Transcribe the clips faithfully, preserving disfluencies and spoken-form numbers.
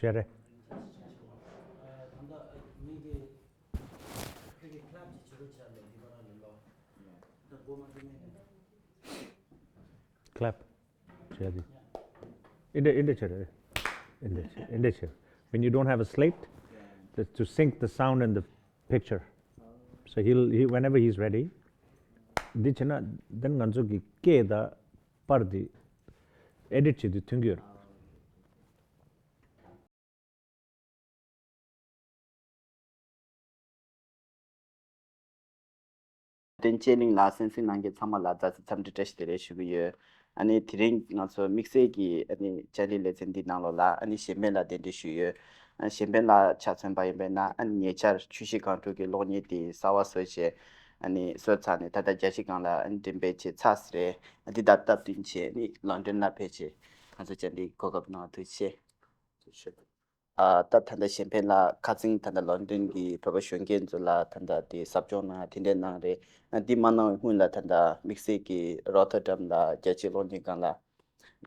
བྱས་རེད། Clap. བྱས་ཏེ། འདི་འདྲ་འདི་འདྲ་བྱས་རེད། འདི་འདྲ་བྱས། འདི་འདྲ་བྱས། When you don't have a slate, to, to sync the sound and the picture. So he'll, he, whenever he's ready. འདི་བྱས་ན་དེ་ང་ཚོ་གི་སྐད་དང་པར་དེ་edit བྱེད་དུས་མཐུན་གྱི་ཡོད་རེད། བསྟན་ཆེ་གླིང་ལགས་གསན་གཟིགས་གནང་མཁན་ཚང་མ་ལ་མཛའ་བརྩེ་འཚམས་འདྲི་བཀྲ་ཤིས་བདེ་ལེགས་ཞུ་གི་ཡོད། ཨ་ནི་དེ་རིང་ང་ཚོ་དམིགས་བསལ་གྱི་ཨ་ནི་བཅར་འདྲི་ལེ་ཚན་འདི་ནང་ལོགས་ལ་ཨ་ནི་གཞན་ཕན་ལགས་གདན་འདྲེན་ཞུས་ཡོད། ཨ་གཞན་ཕན་ལགས་ཆ་མཚོན་པ་ཡིན་པས་ན་ཨ་ནི་ཉེ་ཆར་ཆུ་བཞི་སྒང་དྲུག་གི་གློག་བརྙན་དེ་གསར་པ་བཟོས་བྱས། ཨ་ནི་བཟོས་ཚར་ནས་ད་ལྟ་རྒྱལ་སྤྱི་སྒང་ལ་ཨ་ནི་འགྲེམས་སྤེལ་བྱས་ཚར་ཟེར་རེད། ཨ་འདི་དང་སྟབས་བསྟུན་བྱས་ཨ་ནི་ལོན་ཌོན་ལ་ཕེབས་བྱས་ང་ཚོ་བཅར་འདྲི་གོ་སྐབས་གནང་བ་ཐུགས་རྗེ་ཆེ། ཨ་ད་ད་ལྟ་གཞན་ཕན་ལགས་ཁ་སང་ད་ལྟ་ལོན་ཌོན་གྱི་བོད་པ་གཞོན་སྐྱེས་ཚོ་ལ་ད་ལྟ་དེ་ཟབ་སྦྱོང་གནང་དེ་འདྲས་གནང་རེད། ཨ་འདི་མ་གནང་བའི་སྔོན་ལ་ད་ལྟ་དམིགས་བསལ་གྱི་རོ་ཐར་ཌམ་ལ་རྒྱལ་སྤྱིའི་གློག་བརྙན་སྒང་ལ་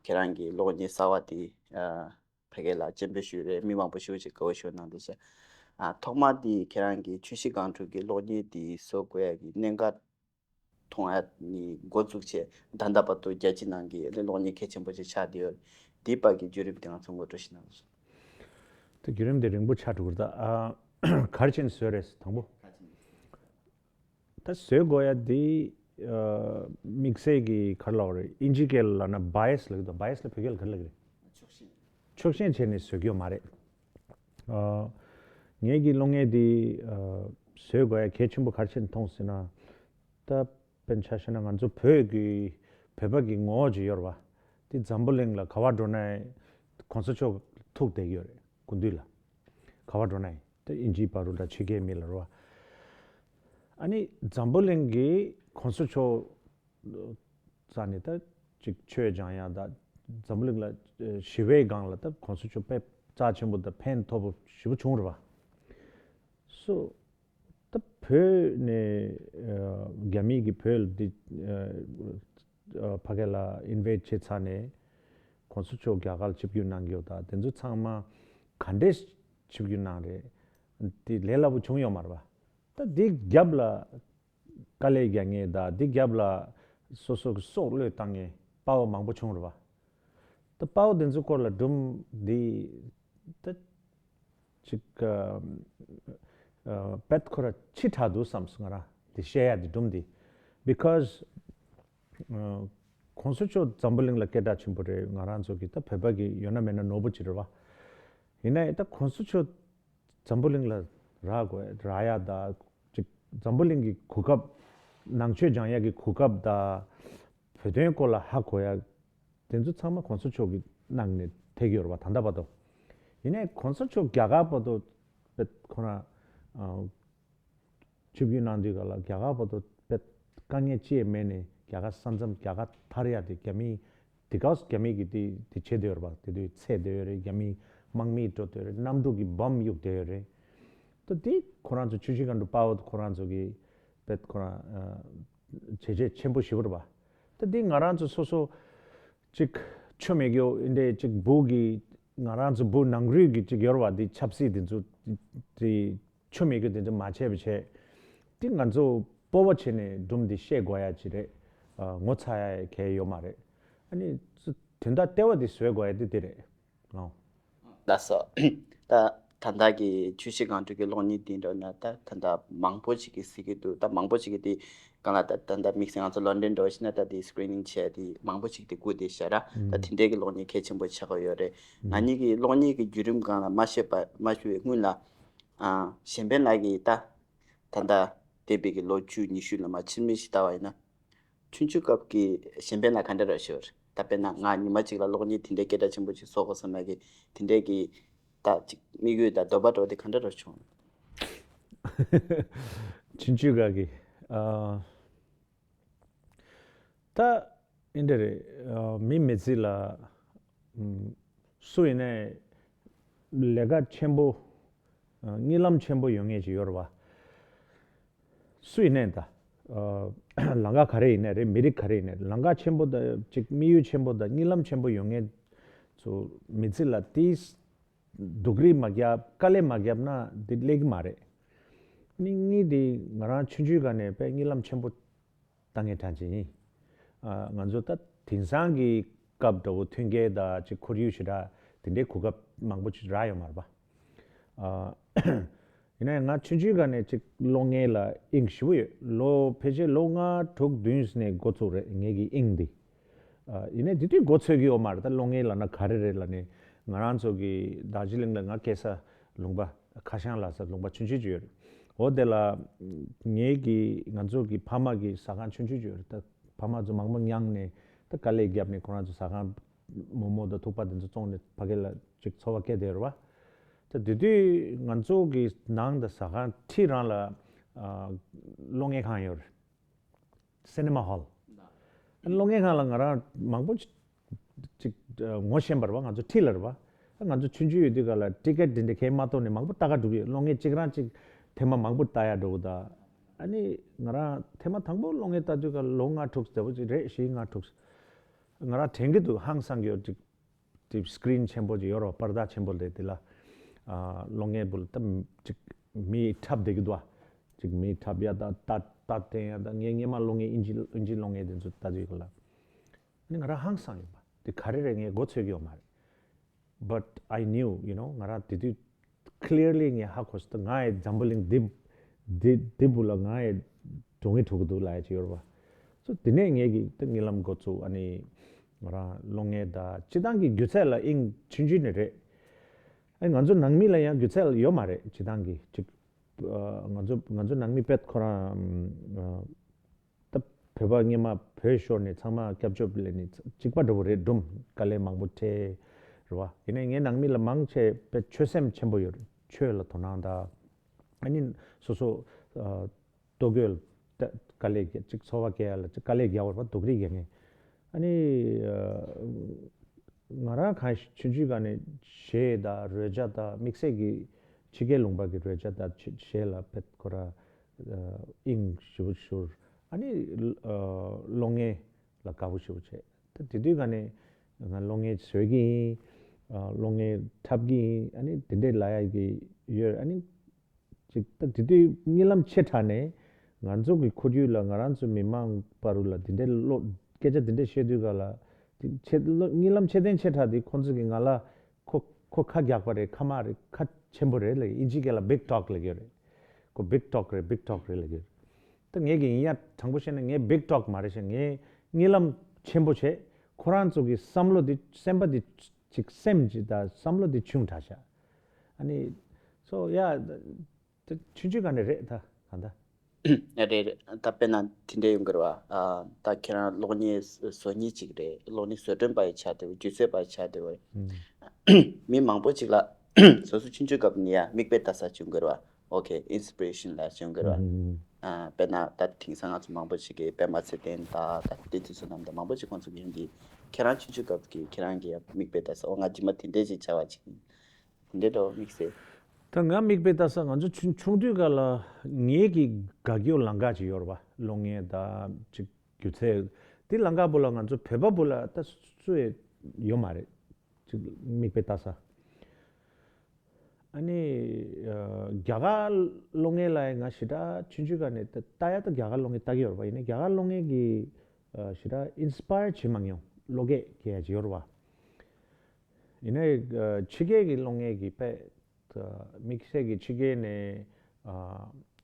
ཁྱེད་རང་གི་གློག་བརྙན་གསར་པ་དེ་ཨ་ཕ་གི་ལ་སྤྱན་འབུལ་ཞུས་རེད། མི་མང་པོ་ཞེ་པོ་ཅིག་དགའ་པོ་ཞེ་པོ་གནང་འདུག་ཟེར། ཨ་ཐོག་མ་དེ་ཁྱེད་རང་གི་ཆུ་བཞི་སྒང་དྲུག་གི་གློག་བརྙན་དེ་བཟོ་དགོས་ཡ་གི་གནད་འགག་མཐོང་ཡ་ནི་འགོ་བཙུགས་བྱས་ད་ལྟ་བར་དུ་རྒྱལ་སྤྱི་ནང་གི་གློག་བརྙན་གལ་ཆེན་པོ་ཞིག་ཆགས་བསྡད་ཡོད། འདིའི་བར་གྱི་བརྒྱུད་རིམ་དེ་ང་ཚོ་ངོ་སྤྲོད་ཞིག་གནང་རོགས་གནང་། དེ་བརྒྱུད་རིམ་དེ་རིང་པོ་ཆགས་འགྲོ་གི་རེད་ད། ཨ་ག་རེ་བྱས་ནས་བཟོས་རེད་དང་པོ། ད་བཟོས་དགོས་ཡ་དེ་ཨ་དམིགས་བསལ་གྱི་ག་རེ་ལབ་དགོས་རེད། ཨིན་ཇི་སྐད་ལ་ལབ་ན་བྷའི་ཨེས་ལབ་ཀྱི་འདུག་བྷའི་ཨེས་ལ་བོད་སྐད་ལ་ག་རེ་ལབ་ཀྱི་རེད། ཕྱོགས་ཞེན་བྱས་ནས་བཟོས་ཀྱི་ཡོད་མ་རེད། ཨ་ངེད་ཀྱི་གློག་བརྙན་འདི་ཨ་བཟོས་དགོས་ཡ་གལ་ཆེན་པོ་ག་རེ་བྱས་ནས་མཐོང་ཟེར་ན། ད་དཔེར་ན་ཆ་བཞག་ན་ང་ཚོ་བོད་ཀྱི་བོད་པ་གི་ངོ་བོ་ཅིག་ཡོད་རེད་བ། འདི་འཛམ་བུ་གླིང་ལ་ག་པར་འགྲོ་ན་གོང་ས་མཆོག་ཐུག་བསྡད་ཀྱི་ཡོད་རེད། དགུན་དུས་ལ་ག་པར་འགྲོ་ན་ཡང་ད་ཨིན་ཇིའི་བར་དུ་ལ་ཆོས་རྒྱལ་མི་ལ་རེད་བ། ཨ་ནི་འཛམ་བུ་གླིང་གི་གོང་ས་མཆོག་རྩ་ནས་ད་ཅིག་ཆོས་སྦྱང་ཡ་ད་འཛམ་བུ་གླིང་ལ་ཞི་བའི་སྒང་ལ་ད་གོང་ས་མཆོག་དཔེ་རྩ་ཆེན་པོ་ད་ཕན་ཐོགས་པོ་ཞེ་པོ་བྱུང་རེད་བ། སོ་ད་བོད་ནས་ཨ་རྒྱ་མི་གིས་བོད་ལ་འདི་ཨ་ཕ་གི་ལ་ཨིན་ཝེ་ཌི་བྱས་ཚར་ནས་གོང་ས་མཆོག་རྒྱ་གར་ལ་ཆིབས་བསྒྱུར་གནང་གི་ཡོད་ད། དེ་ཚོ་ཚང་མ་ག་འདྲས་ཆིབས་བསྒྱུར་གནང་རེད། དེ་ལས་སླ་པོ་བྱུང་ཡོད་མ་རེད་བ། ད་དེ་རྒྱབ་ལ་དཀའ་ལས་རྒྱག་མཁན་དང་དེ་རྒྱབ་ལ་སོ་སོ་གི་སྲོག་བློས་བཏང་མཁན་དཔའ་བོ་མང་པོ་བྱུང་རེད་བ། ད་དཔའ་བོ་དེ་ཚོའི་སྐོར་ལ་སྒྲུང་འདི་ད་ཅིག་ཨ་ཨ་དཔེ་ཁོ་ར་ཕྱི་དྲགས་འདུག་བསམ་སོང་ང་རང་འདི་བཤད་ཡ་འདི་སྒྲུང་འདི། Because ཨ་གོང་ས་མཆོག་འཛམ་བུ་གླིང་ལ་སྐད་གྲགས་ཆེན་པོ་རེད། ང་རང་ཚོ་གི་ད་བོད་པ་གི་ཡོད་ན་མེད་ན་ནོར་བུ་ཅིག་རེད་བ། ཡིན་ན་ཡང་ད་གོང་ས་མཆོག་འཛམ་བུ་གླིང་ལ་རག་དགོས་རག་ཡ་ད་ཅིག་འཛམ་བུ་གླིང་གི་གོ་སྐབས་ནང་ཆོས་སྦྱང་ཡ་གི་གོ་སྐབས་ད་བོད་དོན་སྐོར་ལ་ཧ་གོ་ཡ་དེ་ཚོ་ཚང་མ་གོང་ས་མཆོག་གི་གནང་ནས་ཐེག་ཡོད་རེད་བ་ད་ལྟ་བར་དུ། ཡིན་ནའི་གོང་ས་མཆོག་རྒྱ་གར་བར་དུ་དཔེ་ཁོ་རང་ཨ་ཆིབས་བསྒྱུར་གནང་དུས་ག་ལ་རྒྱ་གར་བར་དུ་དཔེ་དཀའ་ངལ་ཅི་ཡང་མེད་ནས་རྒྱ་གར་ས་མཚམས་རྒྱ་གར་ཐར་ཡ་དེ་རྒྱ་མི་དེ་ག་རྒྱ་མི་གི་དེ་དེ་བྱེད་དེ་ཡོད་རེད་བ། དེ་དུས་ཚད་དེ་ཡོད་རེད། རྒྱ་མི་དམག་མི་འགྲོ་དེ་ཡོད་རེད། གནམ་གྲུ་གི་བོམ་གཡུག་དེ་ཡོད་རེད། ད་དེ་ཁོ་རང་ཚོ་ཆུ་བཞི་སྒང་དྲུག་དཔའ་བོ་ཁོ་རང་ཚོ་གི་དཔེ་ཁོ་རང་བྱས་རྗེས་ཆེན་པོ་ཞེ་པོ་རེད་བ། ད་དེ་ང་རང་ཚོ་སོ་སོ་ཅིག་ཆོ་མེད་རྒྱུ་འདི་འདྲའི་ཅིག་བོད་ཀྱི་ང་རང་ཚོ་བོད་ནང་རུལ་གྱི་ཅིག་ཡོད་རེད་བ། དེ་ཆབ་སྲིད་དེ་ཚོ་དེ་ཆོ་མེད་རྒྱུ་དེ་ཚོ་མ་བྱས་པ་བྱས། དེ་ང་ཚོ་སྤོབས་པ་བྱས་ནས་སྒྲུང་འདི་བཤད་དགོས་ཡ་ཅིག་རེད། ཨ་ངོ་ཚ་ཡ་གལ་ཡོད་མ་རེད། ཨ་ནི་དོན་དག་ལྟེ་བ་དེ་བཟོ་དགོས་ཡ་དེ་དེ་རེད། ཨོ། ལགས་སོ། ད་ད་ལྟ་གི་ཆུ་བཞི་སྒང་དྲུག་གི་གློག་བརྙན་དེ་འདྲ་ན་ད་ད་ལྟ་མང་པོ་ཞིག་གིས་གཟིགས་ཀྱི་འདུག་ད་མང་པོ་ཞིག་གིས་དེ་གང་ལ་ད་ད་ལྟ་དམིགས་བསལ་ང་ཚོ་ལོན་ཌོན་འགྲོ་ཞིག་ན་ད་དེ་སི་ཀི་རི་ནིང་བྱས་དེ་མང་པོ་ཞིག་དེ་སྒུག་བསྡད་ཤག་ར། ད་དེ་འདྲའི་གི་གློག་བརྙན་གལ་ཆེན་པོ་ཆགས་ཀྱི་ཡོད་རེད། ང་གཉིས་ཀྱི་གློག་བརྙན་གྱི་བརྒྱུད་རིམ་སྒང་ལ་མ་ཤོད་པ་མ་ཤོད་པའི་སྔོན་ལ་ཨ་གཞན་ཕན་ལགས་ཀྱིས་ད་ད་ལྟ་འདས་པའི་གི་ལོ་བཅུ་ཉི་ཤུ་ལ་མ་ཕྱི་མིག་ཞིག་ལྟ་བ་ཡིན་ན། ཆུང་ཆུང་སྐབས་ཀྱི་གཞན་ཕན་ལ་ག་འདྲ་ར་ཤོར། ད་དཔེར་ན་ང་ཉི་མ་གཅིག་ལ་གློག་བརྙན་དེ་འདྲའི་སྐད་གྲགས་ཆེན་པོ་ཅིག་བཟོ་དགོས་བསམ་ན་གི་དེ་འདྲའི་གི་ད་ཅིག་དམིགས་ཡུལ་དང་འདོད་པ་འདྲ་བོ་དེ་ག་འདྲ་ར་བྱུང་། ཆུང་ཆུང་སྐབས་ཀྱི་ཨ་ད་འདི་འདྲ་རེད། ཨ་མི་མི་ཚེ་ལ་ཨམ་སུ་ཡིན་ནའི་ལས་ཀ་ཆེན་པོ་ཨ་གཉིད་ལམ་ཆེན་པོ་ཡོད་མཁན་ཅིག་ཡོད་རེད་བ། སུ་ཡིན་ནའི་ད། ཨ་ལམ་ཁ་ག་རེ་ཡིན་ནའི་རེད། མི་རིགས་ག་རེ་ཡིན་ནའི་ལམ་ཁ་ཆེན་པོ་དང་ཅིག་དམིགས་ཡུལ་ཆེན་པོ་དང་གཉིད་ལམ་ཆེན་པོ་ཡོད་མཁན་ཚོ་མི་ཚེ་ལ་དེའི་ སྡུག་རུས་མ་བརྒྱབ་དཀའ་ལས་མ་བརྒྱབ་ན་འདི་སླེབས་ཀྱི་མ་རེད། ནི་གཉིས་དེ་ང་རང་ཆུང་ཆུང་སྒང་ནས་དཔེ་གཉིད་ལམ་ཆེན་པོ་བཏང་མཁན་གྲས་ཅིག་ཡིན། ཨ། ང་ཚོ་ད་དེང་སང་གི་སྐབས་འདྲ་བོ་མཐུན་རྐྱེན་དང་ཅིག་ཁོར་ཡུག་ཞེ་དྲག་དེ་འདྲའི་གོ་སྐབས་མང་པོ་ཅིག་རག་ཡོད་མ་རེད་པ། ཨ། ཡིན་ན་ཡང་ང་ཆུང་ཆུང་སྒང་ནས་ཅིག་གློག་བརྙན་ལ་དབྱིངས་ཞེ་པོ་ཡོད། ལོ་ཕལ་ཆེར་ལོ་ལྔ་དྲུག་བདུན་ནས་འགོ་ཚུགས་རེད་ངེད་ཀྱི་དབྱིངས་འདི། ཨ། ཡིན་ནའི་དེ་དུས་འགོ་ཚུགས་ཀྱི་ཡོད་མ་རེད། ད་གློག་བརྙན་ལབ་ན་ག་རེ་རེད་ལབ་ནས་ང་རང་ཚོ་གི་རྡོ་རྗེ་གླིང་ལ་ང་སྐྱེས་ས་ལུང་པ་ཁ་ཤང་ལབ་ས་ལུང་པ་ཆུང་ཆུང་ཅིག་ཡོད་རེད། འོ་དེ་ལ་ངེད་ཀྱི་ང་ཚོ་གི་ཕ་མ་གི་ཟ་ཁང་ཆུང་ཆུང་ཅིག་ཡོད་རེད། ད་ཕ་མ་ཚོ་མང་པོ་མྱངས་ནས་ད་དཀའ་ལས་བརྒྱབ་ནས་ཁོ་རང་ཚོ་ཟ་ཁང་མོག་མོག་དང་ཐུག་པ་དེ་ཚོ་བཙོངས་ནས་ཕ་གི་ལ་ཅིག་འཚོ་བ་སྐྱེལ་བསྡད་ཡོད་རེད་པ། ད་དེ་དུས་ང་ཚོ་གི་ནང་དང་ཟ་ཁང་འཁྲིས་རང་ལ་ཨ། གློག་བརྙན་ཁང་ཡོད་རེད། སི་ནི་མ་ཧོལ། གློག་བརྙན་ཁང་ལ་ང་རང་མང་པོ་ཅིག་ཅིག་ངོ་ཤེས་པ་རེད་པ། ང་ཚོ་འཁྲིས་ལ་རེད་པ། ང་ཚོ་ཆུང་ཆུང་ཡོད་དུས་ག་ལ་ཊི་ཀེ་ཊི་འདི་འདྲ་གས་མ་གཏོང་ནས་མང་པོ་ལྟ་ག་འགྲོ་གི་ཡོད། གློག་བརྙན་གཅིག་རང་གཅིག་ཐེངས་མ་མང་པོ་ལྟ་ཡ་འགྲོ་གི་ད། ཨ་ནི་ང་རང་ཐེངས་མ་དང་པོ་གློག་བརྙན་ལྟ་དུས་ག་ལོ་ལྔ་དྲུག་ཙམ་པོ་ཅིག་རེད། བཞི་ལྔ་དྲུག་ང་རང་དྲན་གི་འདུག་ཧང་སང་གི་ཡོད་ཅིག་དེ་སི་ཀི་རིན་ཆེན་པོ་ཅིག་ཡོད་རེད་པ། པར་ད་ཆེན་པོ་རེད། དེ་ལ་ཨ། གློག་བརྙན་པོ་ལ་ད་ཅིག་མི་འཁྲབ་བསྡད་ཀྱི་འདུག་ཨ། ཅིག་མི་འཁྲབ་ཡ་ད་རྟ་རྟ་འཐེན་ཡ་ད། ངས་སྔོན་མ་གློག་བརྙན་དབྱིན་ཇི་དབྱིན་ཇི་གློག་བརྙན་དེ་ཚོ་ལྟ་དུས་ག་ལ་ནི་ང་རང་ཧང་སང་ཡོད་པ། དེ་ག་རེ་རེད་ངས་མགོ་ཚོས་ཀྱི་ཡོད་མ་རེད། But I knew, you know, ང་རང་དེ་དུས་clearly ངས་ཧ་གོ་སོང་། ད་ང་ཡི་འཛམ་བུ་གླིང་འདི་འདི་འདི་བུ་ལ་ང་ཡི་འགྲོ་ངེས་འགྲོ་གི་འདུག་ལབ་ཡ་ཅིག་ཡོད་རེད་པ། སོ་དེ་ནས་ངེད་ཀྱི་ད་གཉིད་ལམ་འགོ་བཙུགས། ཨ་ནི་ང་རང་གློག་བརྙན་དང་སྤྱིར་བཏང་གི་སྒྱུ་རྩལ་ལ་དབྱིངས་ཆུང་ཆུང་ནས་རེད། ཨ་ནི་ང་ཚོ་ནང་མི་ལ་ཡང་སྒྱུ་རྩལ་ཡོད་མ་རེད། སྤྱིར་བཏང་གི་ཅིག་ཨ། ང་ཚོ་ང་ཚོ་ནང་མི་དཔེ་ཁོ་རང་ཨ། ད་བོད་པ་སྔོན་མ་བོད་ཤོར་ནས་ཚང་མ་སྐྱབས་བཅོལ་ལ་ནི་གཅིག་པ་འདྲ་བོ་རེད། སྒྲུང་དཀའ་ལས་མང་པོ་འཕྲད་རེད་པ། ཡིན་ནའི་ངའི་ནང་མི་ལ་མང་ཆེ་བས་ཆོད་སེམས་ཆེན་པོ་ཡོད་རེད། ཆོས་ལ་དོ་སྣང་དང་། ཨ་ནི་སོ་སོ་ཨ། ལྟོ་གོས་ལ་དཀའ་ལས་རྒྱག་ཅིག་འཚོ་བ་སྐྱེལ་ཡ་ལ་ཅིག་དཀའ་ལས་རྒྱག་པ་རེད་པ། སྡུག་རུས་རྒྱག་མཁན། ཨ་ནི་ཨ། ང་རང་གང་ཆུང་ཆུང་སྒང་ནས་གཞས་དང་རོལ་ཆ་དང་དམིགས་བསལ་གྱི་ཕྱི་རྒྱལ་ལུང་པ་གི་རོལ་ཆ་དང་གཞས་ལ་དཔེ་ཁོ་ར་དབྱིངས་ཞེ་པོ་ཤོར། ཨ་ནི་གློག་བརྙན་ལ་དགའ་པོ་ཞེ་པོ་བྱས། ད་དེ་དུས་སྒང་ནས་ང་གློག་བརྙན་བཟོ་གི་ཡིན། གློག་བརྙན་འཁྲབ་ཀྱི་ཡིན། ཨ་ནི་དེ་འདྲས་ལབ་ཡ་གི་ཡོད། ཨ་ནི་ཅིག་ད་དེ་དུས་གཉིད་ལམ་ཆེ་དྲགས་ནས་ང་ཚོ་གི་ཁོར་ཡུག་ལ་ང་རང་ཚོ་མི་མང་བར་ལ་དེ་འདྲའི་བློ་སྐད་ཆ་དེ་འདྲ་བཤད་དུས་ག་ལ་དེ་ཆེ་བློ་གཉིད་ལམ་ཆེ་ལྡན་ཆེ་དྲགས་དེ་ཁོང་ཚོ་གིས་ང་ལ་ཁོ་ཁོ་ཁ་རྒྱག་པ་རེད། ཁ་དམག་རེད། ཁ་ཆེན་པོ་རེད་ལབ། དབྱིན་ཇི་སྐད་ལ་big talk ལབ་ཀྱི་རེད། ཁོ་big talk རེད། big talk རེད་ལབ་ཀྱི་རེད། ད་ངས་ཀྱི་ཡིན་ཡ་དྲང་པོ་བཤད་ན་ངས་big talk མ་རེད་ཤག་ངས་གཉིད་ལམ་ཆེན་པོ་བྱས། ཁོ་རང་ཚོ་གི་བསམ་བློ་དེ་སེམས་པ་དེ་ཅིག་སེམས་ཅིག་དང་བསམ་བློ་དེ་ཆུང་དྲགས་ཤག་ཨ་ནི་སོ་ཡ། དེ་ཆུང་ཆུང་ག་ནས་རེད་ད་གང་ལྟར། རེད་རེད། ད་དཔེར་ན་དེ་འདྲ་ཡོང་གི་རེད་པ། ཨ། ད་ཁྱེད་རང་གློག་བརྙན་བཟོ་མཁན་ཅིག་རེད། གློག་བརྙན་བཟོ་སྐྲུན་པ་ཡི་ཆ་དེ་སྒྱུ་རྩལ་པ་ཡི་ཆ་དེ་མི་མང་པོ་ཅིག་ལ་སོ་སོ་ཆུང་ཆུང་སྐབས་ནས་ཡ་མིག་དཔེ་ལྟ་ས་བྱུང་གི་རེད་པ། ཨོ་ཁེ་ཨིན་སི་པི་རེ་ཤན་ལ་བྱུང་གི་རེད་པ། ཨ། དཔེར་ན་ད་དེང་སང་ང་ཚོ་མང་པོ་ཞིག་གིས་པད་མ་ཚེ་བརྟན་དང་ད་ལྟའི་དུས་ཚོད་ནང་དུ་མང་པོ་ཞིག་ཁོང་ཚོ་གི་ཡོང་གི། ཁྱེད་རང་ཆུང་ཆུང་སྐབས་ཀྱི་ཁྱེད་རང་གི་ཡང་མིག་དཔེ་ལྟ་ས་འོ་ང་རྗེས་མ་དེ་འདྲས་ཞིག་བྱ་བ་ཅིག་ཡིན། དེ་འདྲས་འགྲོ་དམིགས་བསལ། ད་ང་མིག་དཔེ་ལྟ་ས་ང་ཚོ་ཆུང་ཆུང་དུས་སྐབས་ལ་ངེད་ཀྱི་དགའ་སྐྱོ་ལམ་ཁ་ཅིག་ཡོད་རེད་པ། གློག་བརྙན་དང་ཅིག་སྒྱུ་རྩལ་དེ་ལམ་ཁ་བོ་ལ་ང་ཚོ་བོད་པ་བོ་ལ་ད་སུ་ཡང་ཡོད་མ་རེད། ཅིག་མིག་དཔེ་ལྟ་ས། ཨ་ནི་ཨ། རྒྱ་གར་གློག་བརྙན་ལ་ཡང་ང་ཞེ་དྲག་ཆུང་ཆུང་སྒང་ནས་ད་ལྟ་ཡ་ད་རྒྱ་གར་གློག་བརྙན་ལྟ་གི་ཡོད་རེད་པ། ཡིན་ནའི་རྒྱ་གར་གློག་བརྙན་གྱིས་ཨ། ཞེ་དྲག་ཨིན་སི་པ་ཡར་བྱེད་མ་མྱོང་། བློ་སྐྱེད་སྐྱེ་ཡ་ཅིག་ཡོད་རེད་པ། ཡིན་ནའི་ཨ། ཕྱི་རྒྱལ་གྱི་གློག་བརྙན་གྱིས་དཔེ་དམིགས་བསལ་གྱི་ཕྱི་རྒྱལ་ནས་ཨ།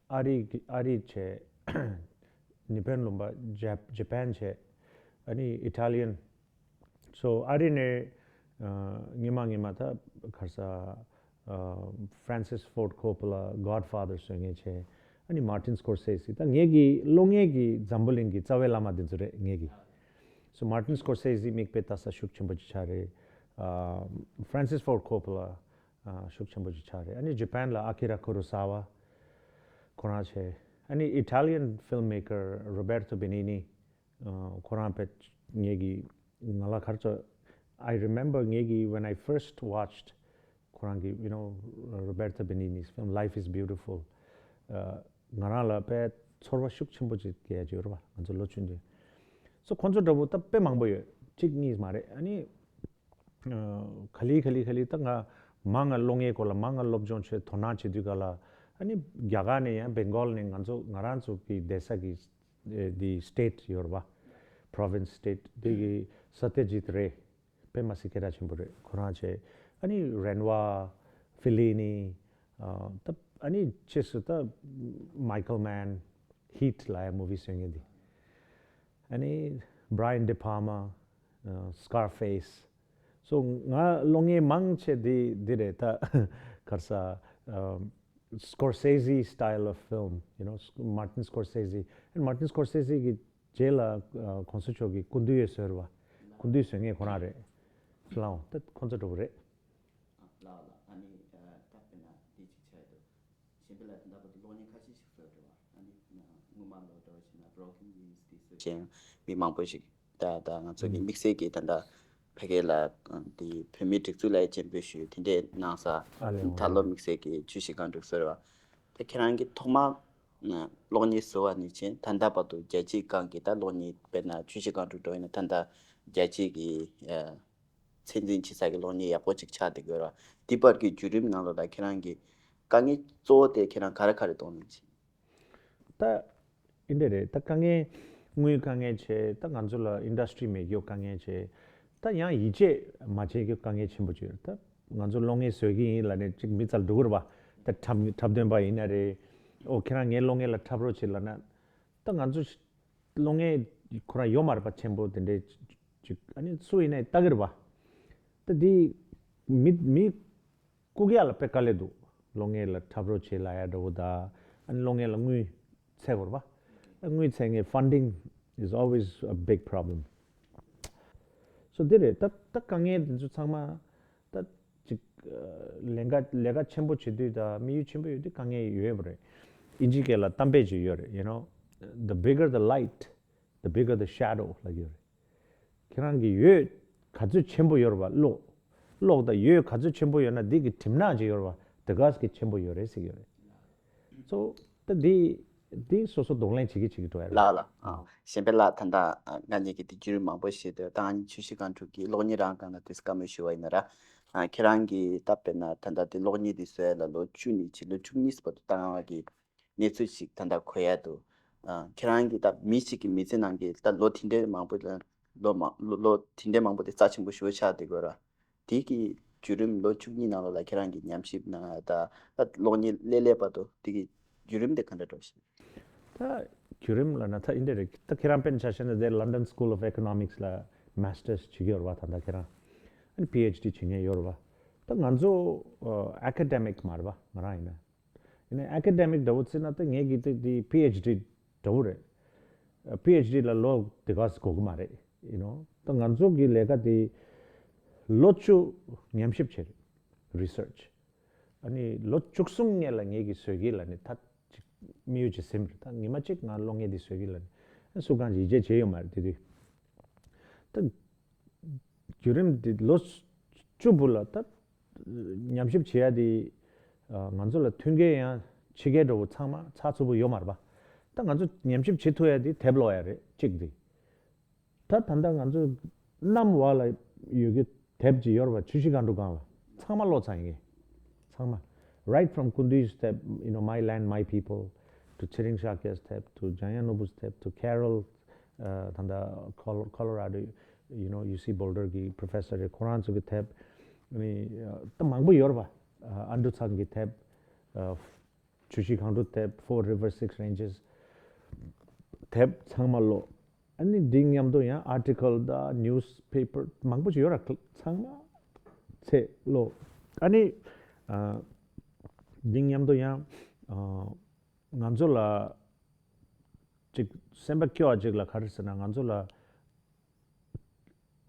ཨ་རི་གི་ཨ་རི་བྱས། ནི་པན་ལུང་པ་ཇ་ཇ་པན་བྱས། ཨ་ནི་ཨི་ཊ་ལི་ཡན། སོ་ཨ་རི་ནས་ཨ། སྔོན་མ་སྔོན་མ་ད་ག་རེ་ཟེར། ཨ། Francis Ford Coppola Godfather བཟོ་མཁན་བྱས། ཨ་ནི་Martin Scorsese། ད་ངེད་ཀྱི་གློག་བརྙན་གྱི་འཛམ་བུ་གླིང་གི་རྩ་བའི་བླ་མ་དེ་ཚོ་རེད་ངེད་ཀྱི། སོ་Martin Scorsese མིག་དཔེ་ལྟ་ས་ཤུགས་ཆེན་པོ་ཅིག་ཆགས་རེད། ཨ། Francis Ford Coppola ཨ། ཤུགས་ཆེན་པོ་ཅིག་ཆགས་རེད། ཨ་ནི་ཇ་པན་ལ་ཨ་ཀི་ར་ཀུ་རོ་ས་ཝ་ཁོ་རང་བྱས། ཨ་ནི་ཨི་ཊ་ལི་ཡན་ཕིལམ་མེ་ཀར་རོ་བེར་ཏོ་བེ་ནི་ནི་ཨ། ཁོ་རང་དཔེ་ངེད་ཀྱི་ང་ལ་ག་རེ་ཟེར། I remember ངེད་ཀྱི་when I first watched ཁོ་རང་གི་you know Roberto Benigni's film Life is Beautiful ཨ། ང་རང་ལ་དཔེ་ཚོར་བ་ཤུགས་ཆེན་པོ་ཅིག་སྐྱེ་ཡ་ཅིག་ཡོད་རེད་པ། ང་ཚོ་ལོ་ཆུང་དུས། སོ་ཁོང་ཚོ་འདྲ་པོ་ད་དཔེ་མང་པོ་ཡོད། གཅིག་གཉིས་མ་རེད། ཨ་ནི་ཨ། ག་ལེ་ག་ལེ་ག་ལེ་ད་ང་ མང་ང་ཀློག་མཁན་སྐོར་ལ་མང་ང་སློབ་སྦྱོང་བྱེད་དོ་སྣང་བྱེད་དུས་ག་ལ། ཨ་ནི་རྒྱ་གར་ནས་ཡང་བེང་གོལ་ནས་ང་ཚོ་ང་རང་ཚོ་གི་བསྡད་ས་གི་ཨེ་འདི་སི་ཊེཊ་ཡོད་རེད་པ། པོ་རོ་ཝིན་སི་སི་ཊེཊ་འདི་གི་ས་ཏྱ་ཇིད་རེད། དཔེ་མ་སྲིད་སྐད་གྲགས་ཆེན་པོ་རེད། ཁོ་རང་བྱས། ཨ་ནི་རེན་ཝ། ཧྥི་ལི་ནི། ཨ་ད་ཨ་ནི་ཕྱིས་སུ་ད་མའི་ཀལ་མན། ཧིཊ་ལབ་ཡ་མུ་ཝི་བཟོ་མཁན་འདི། ཨ་ནི་བྷ་ར་ཡན་ཌི་པཱལ་མ། ཨ་སི་ཀར་ཕེ་སི། སོ་ང་ཀློག་མཁན་མང་ཆེ་འདི་འདི་རེད་ད། ག་རེ་ཟེར། ཨ་Scorsese style of film, you know, Martin Scorsese. And Martin Scorsese གི་རྗེས་ལ་ཨ་གོང་ས་མཆོག་གིས་སྐུ་མདུན་ཡོད་བཟོས་རེད་པ། སྐུ་མདུན་བཟོ་མཁན་ཁོ་རང་རེད། ལའོ་ད་ཁོང་ཚོ་འགྲོ་གི་རེད། ལགས་ལགས། ཨ་ནི་ད་དཔེར་ན་འདི་གཅིག་ཆགས་ཡོད་དོ། གཞན་པ་ལ་ད་ལྟ་བར་དུ་གློག་བརྙན་ཁ་ཤས་ཤིག་བཟོས་འགྲོ་བ། ཨ་ནི་སྔོན་མ་ལོ་འདྲ་བ་བྱས་ན་Broken Wings དེ་བཟོས་གཞན་མི་མང་པོ་ཞིག་ད་ད་ང་ཚོ་གི་དམིགས་བསལ་གྱི་ད་ལྟ་ཕ་གི་ལ་འདི་བོད་མིའི་སྒྲིག་འཛུགས་ལ་སྤྱན་འབུལ་ཞུས་དེ་འདྲའི་གནང་ས། ཨ་ལས། ད་ལོ་དམིགས་བསལ་གྱི་བཅུ་བཞི་སྒང་དྲུག་བཟོས་རེད་བ། ད་ཁྱེད་རང་གིས་ཐོག་མར་གློག་བརྙན་བཟོ་བ་ནས་བྱས་ད་ལྟ་བར་དུ་རྒྱལ་སྤྱིའི་སྒང་གི་ད་གློག་བརྙན་དཔེར་ན་བཅུ་བཞི་སྒང་དྲུག་འགྲོ་ཡིན་ན་ད་ལྟ་རྒྱལ་སྤྱིའི་གི་ཚད་འཛིན་བྱེད་ས་གི་གློག་བརྙན་ཡག་པོ་ཅིག་ཆགས་བསྡད་ཀྱི་ཡོད་རེད་བ། འདི་བར་གྱི་བརྒྱུད་རིམ་ནང་ལོགས་ལ་ཁྱེད་རང་གི་དཀའ་ངལ་གཙོ་བོ་དེ་ཁྱེད་རང་ག་རེ་ག་རེ་མཐོང་ཡོད་ཅིང་། ད་ཨིན་འདྲ་རེད། ད་དཀའ་ངལ་དངུལ་དཀའ་ངལ་བྱས། ད་ང་ཚོ་ལ་ཨིན་ཌ་སི་ཊི་རི་མེད་རྒྱུ་དཀའ་ངལ་བྱས། ད་ཡང་ཡིད་ཆེས་མ་བྱེད་རྒྱུ་དཀའ་ངལ་ཆེན་པོ་བྱས། ད་ང་ཚོ་གློག་བརྙན་བཟོ་གི་ཡིན་ལབ་ནས་ཅིག་མི་ཚར་འགྲོ་གི་རེད་པ། ད་འཁྲབ་འཁྲབ་སྟོན་པ་ཡིན་ན་རེད། ཨོ་ཁྱེད་རང་ངའི་གློག་བརྙན་ལ་འཁྲབ་རོགས་བྱེད་ལབ་ན། ད་ང་ཚོ་གློག་བརྙན་ཁོ་རང་ཡོད་མ་རེད་པ། ཆེན་པོ་དེ་འདྲའི་ཅིག་ཨ་ནི་སུ་ཡིན་ནའི་ལྟ་གི་རེད་པ། ད་དེ་མི་མི་བཀུག་ཡ་ལ་དཔེ་དཀའ་ལས་འདུག་གློག་བརྙན་ལ་འཁྲབ་རོགས་བྱེད་ལབ་ཡ་འདྲ་བོ་ད། ཨ་ནི་གློག་བརྙན་ལ་དངུལ་འཚོལ་དགོས་རེད་པ། ད་དངུལ་འཚོལ་མཁན། Funding is always a big problem. So དེ་རེད། ད་ད་དཀའ་ངལ་དེ་ཚོ་ཚང་མ་ད་ཅིག་ལས་ཀ་ལས་ཀ་ཆེན་པོ་བྱེད་དུས་དང་དམིགས་ཡུལ་ཆེན་པོ་ཡོད་དུས་དཀའ་ངལ་ཡོད་པ་རེད། ཨིན་ཇི་སྐད་ལ་གཏམ་དཔེ་ཅིག་ཡོད་རེད། You know, the bigger the light, the bigger the shadow ལབ་ཀྱི་ཡོད་རེད། ཁྱེད་རང་གི་འོད་ག་ཚོད་ཆེན་པོ་ཡོད་རེད་པ། གློག་གློག་དང་འོད་ག་ཚོད་ཆེན་པོ་ཡོད་ན་འདི་གི་གྲིབ་ནག་ཅིག་ཡོད་རེད་པ། དེ་ག་ཙམ་གྱི་ཆེན་པོ་ཡོད་རེད་ཟེར་གྱི་ཡོད་རེད། So ད་འདི་འདི་སོ་སོ་གདོང་ལེན་བྱེད་ཀྱི་བྱེད་ཀྱི་འགྲོ་ཡ་རེད། ལགས་ལགས། ཨ་གཞན་པ་ལ་ད་ལྟ་ང་གཉིས་ཀྱིས་དེ་བརྒྱུད་རིམ་མང་པོ་ཞིག་དེ་ད་ང་གཉིས་བཅུ་བཞི་སྒང་དྲུག་གི་གློག་བརྙན་རང་སྒང་ལ་དེ་བཀའ་མོལ་ཞུ་བ་ཡིན་ན་ར། ཨ་ཁྱེད་རང་གིས་ད་དཔེར་ན་ད་ལྟ་དེ་གློག་བརྙན་དེ་བཟོ་ཡ་ལ་ལོ་བཅུ་ནས་བྱས་ལོ་བཅུ་གཉིས་བར་དུ་བཏང་བ་གི་གནས་ཚུལ་ཞིག་ད་ལྟ་གོ་ཡ་འདུག་ཨ་ཁྱེད་རང་གིས་ད་མི་ཞིག་གི་མི་ཚེ་ནང་གི་ད་ལོ་དེ་འདྲའི་མང་པོ་ལ་ལོ་མང་ལོ་ལོ་དེ་འདྲའི་མང་པོ་དེ་རྩ་ཆེན་པོ་ཞེ་པོ་ཆགས་བསྡད་ཀྱི་ཡོད་ར། དེ་གི་བརྒྱུད་རིམ་ལོ་བཅུ་གཉིས་ནང་ལོགས་ལ་ཁྱེད་རང་གིས་ཉམས་ཞིབ་གནང་ཡ་ད་ད་གློག་བརྙན་ལས་སླེབས་བར་དུ་དེ་གི་བརྒྱུད་རིམ་དེ་ག་འདྲ་འགྲོ་ཞིག་ད་བརྒྱུད་རིམ་ལབ་ན་ད་འདི་འདྲ་རེད། ད་ཁྱེད་རང་དཔེར་ན་ཆ་བཞག་ན་དེ་London School of Economics ལ་Masters བྱེད་ཀྱི་ཡོད་རེད་པ། ད་ལྟ་ཁྱེད་རང་ཨ་ནི་པི་ཨེཆ་ཌི་བྱེད་མཁན་ཡོད་རེད་པ། ད་ང་ཚོ་ཨ་ཨེ་ཀ་ཌེ་མིག་མ་རེད་པ། ང་རང་ཡིན་ན། ཡིན་ནའི་ཨེ་ཀ་ཌེ་མིག་འདྲ་བོ་བརྩིས་ན་ད་ངེད་ཀྱི་དེ་དེ་པི་ཨེཆ་ཌི་འདྲ་བོ་རེད། པི་ཨེཆ་ཌི་ལ་ལོ་དེ་ག་ཙམ་འགོར་གི་མ་རེད། You know, ད་ང་ཚོ་གི་ལས་ཀ་དེ་ལོ་བཅུ་ཉམས་ཞིབ་བྱས་རེད། རི་སར་ཆི། ཨ་ནི་ལོ་བཅུ་གསུམ་སྔོན་ལ་ངེད་ཀྱིས་བཟོས་ཀྱི་ལབ་ནས་ད་ཅིག་དམིགས་ཡུལ་ཅིག་ཟིན་པ་རེད། ད་ཉི་མ་གཅིག་ང་གློག་བརྙན་འདི་བཟོས་ཀྱི་ལབ་ནས་སུ་གང་ཅིག་ཡིད་ཆེས་བྱས་ཡོད་མ་རེད། དེ་དུས་ད་བརྒྱུད་རིམ་འདི་ལོ་བཅུ་བོ་ལ་ད་ཉམས་ཞིབ་བྱེད་ཡ་དེ་ང་ཚོ་ལ་མཐུན་རྐྱེན་ཡང་ཕྱི་རྒྱལ་འདྲ་བོ་ཚང་མ་ཚགས་ཚུད་པོ་ཡོད་མ་རེད་པ། ད་ང་ཚོ་ཉམས་ཞིབ་བྱེད་ཐུབ་ཡ་དེ་དེབ་ཀློག་ཡ་རེད་གཅིག་དེ། ད་ད་ལྟ་ང་ཚོ་གནམ་འོག་ལ་ཡོད་ཀྱི་དེབ་ཅིག་ཡོད་རེད་པ། བཅུ་བཞི་སྒང་དྲུག་སྒང་ལ་ཚང་མ་ཀློག་ཚར་ཡིན་གྱི། ཚང་མ། Right from Kundu's དེབ, you know, My Land, My People, to Chirin Shakya's དེབ, to Jayanya Nobu's དེབ, to Carol, ད་ལྟ་Col- Colorado, you know, ཡུ་སི་Boulder གི་པོ་རོ་ཕེ་སར་རེད། ཁོ་རང་ཚོ་གི་དེབ། ཨ་ནི་ད་མང་པོ་ཡོད་རེད་པ། ཨ་འབྲུག་ཚང་གི་དེབ། བཅུ་བཞི་སྒང་དྲུག་དེབ། Four Rivers, Six Ranges དེབ་ཚང་མ་ཀློག་ཨ་ནི་འདི་མཉམ་དུ་ཡང་ཨར་ཊི་ཀལ་དང་ནིའུ་སི་པེ་པར་མང་པོ་ཞིག་ཡོད་ར། ཚང་མ་ཚད་ཀློག་ཨ་ནི་ཨ་འདི་མཉམ་དུ་ཡང་ཨ་ང་ཚོ་ལ་ཅིག་སེམས་པ་སྐྱོ་བ་ཅིག་ལ་ག་རེ་ཟེར་ན། ང་ཚོ་ལ་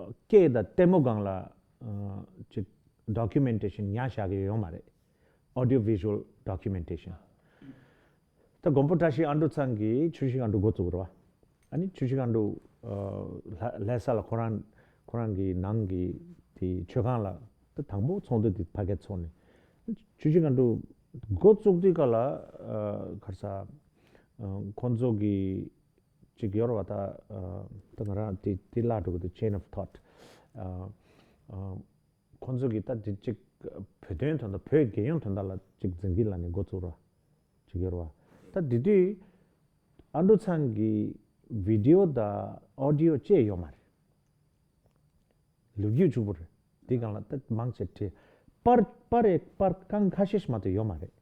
སྐད་དང་ལྟད་མོ་སྒང་ལ་ཨ་ཅིག་ཌོ་ཀུ་མེན་ཊེ་ཤན་ཉག་བཞག་གི་ཡོད་མ་རེད། Audio visual documentation. ད་མགོན་པོ་བཀྲ་ཤིས་ཨ་འབྲུག་ཚང་གིས་བཅུ་བཞི་སྒང་དྲུག་འགོ་བཙུགས་རེད་པ། ཨ་ནི་བཅུ་བཞི་སྒང་དྲུག་ཨ་ལྷ- ལྷ་ས་ལ་ཁོ་རང་ཁོ་རང་གི་ནང་གི་དེ་མཆོད་ཁང་ལ་ད་དང་པོ་ཚོགས་འདུ་དེ་ཕ་གིར་ཚོགས་ནས། བཅུ་བཞི་སྒང་དྲུག་འགོ་བཙུགས་དུས་ག་ལ་ཨ་ག་རེ་ཟེར་ཨ་ཁོང་ཚོ་གི་ཅིག་ཡོད་རེད་པ། ད་ཨ་ད་ང་རང་དེ་དེ་བརླག་འགྲོ་གི་འདུག chain of thought. ཨ་ཨ་ཁོང་ཚོ་གིས་ད་དེ་ཅིག་ བོད་དོན་དོན་དག་བོད་རྒྱལ་ཡོངས་དོན་དག་ལ་ཅིག་འཛིན་གྱི་ལ་ནས་འགོ་བཙུགས་ར་ཅིག་ཡོད་ར་བ། ད་དེ་དུས་ཨ་འབྲུ་ཚང་གི་བི་ཌི་ཡོ་དང་ཨོ་ཌི་ཡོ་ཅེས་ཡོད་མ་རེད། ལོ་རྒྱུས་གཅིག་པུ་རེད། དེ་སྒང་ལ་ད་མང་ཆེ་བྲིས། པར་པར་རེ་པར་རྐང་ཁ་ཤས་ཤིག་མ་གཏོགས་ཡོད་མ་རེད།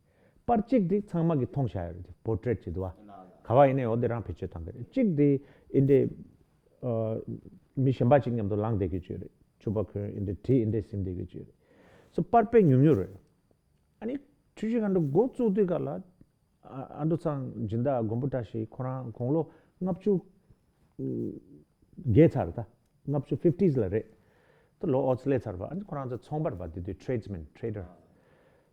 པར་གཅིག་དེ་ཚང་མ་གིས་མཐོང་བཞག་ཡོད་རེད། དེ་པོར་ཊེཊ་བྱེད་འདུག་བ། ག་བ་ཡིན་ནའི་འོ་དེ་རང་བེད་སྤྱོད་བཏང་གི་རེད། གཅིག་དེ་ཨིན་དེ་ཨ་མི་གཞན་པ་གཅིག་མཉམ་དུ་ལངས་བསྡད་ཀྱི་ཅིག་ཡོད་རེད། ཕྱུ་པ་གོན་ཨིན་དེ་བྲིས་ཨིན་དེ་ཟིན་བསྡད་ཀྱི་ཅིག་ཡོད་རེད། སོ་པར་དཔེ་ཉུང་ཉུང་རེད། ཨ་ནི་ཆུ་བཞི་སྒང་དྲུག་འགོ་བཙུགས་དུས་ག་ལ། ཨ་ཨ་འབྲུ་ཚང་སྦྱིན་བདག་མགོན་པོ་བཀྲ་ཤིས་ཁོ་རང་དགུང་ལོ་ལྔ་བཅུ་བརྒལ་ཚར་ད། ལྔ་བཅུ་ཕིཕ་ཊི་ལ་རེད། ད་ལོ་ཨོ་ཙི་སླེབས་ཚར་བ། ཨ་ནི་ཁོ་རང་ཚོ་ཚོང་པ་རེད་པ། དེ་དུས་ཊེ་རེ་ཌི་སི་མེན་ཊེ་རེ་ཌར།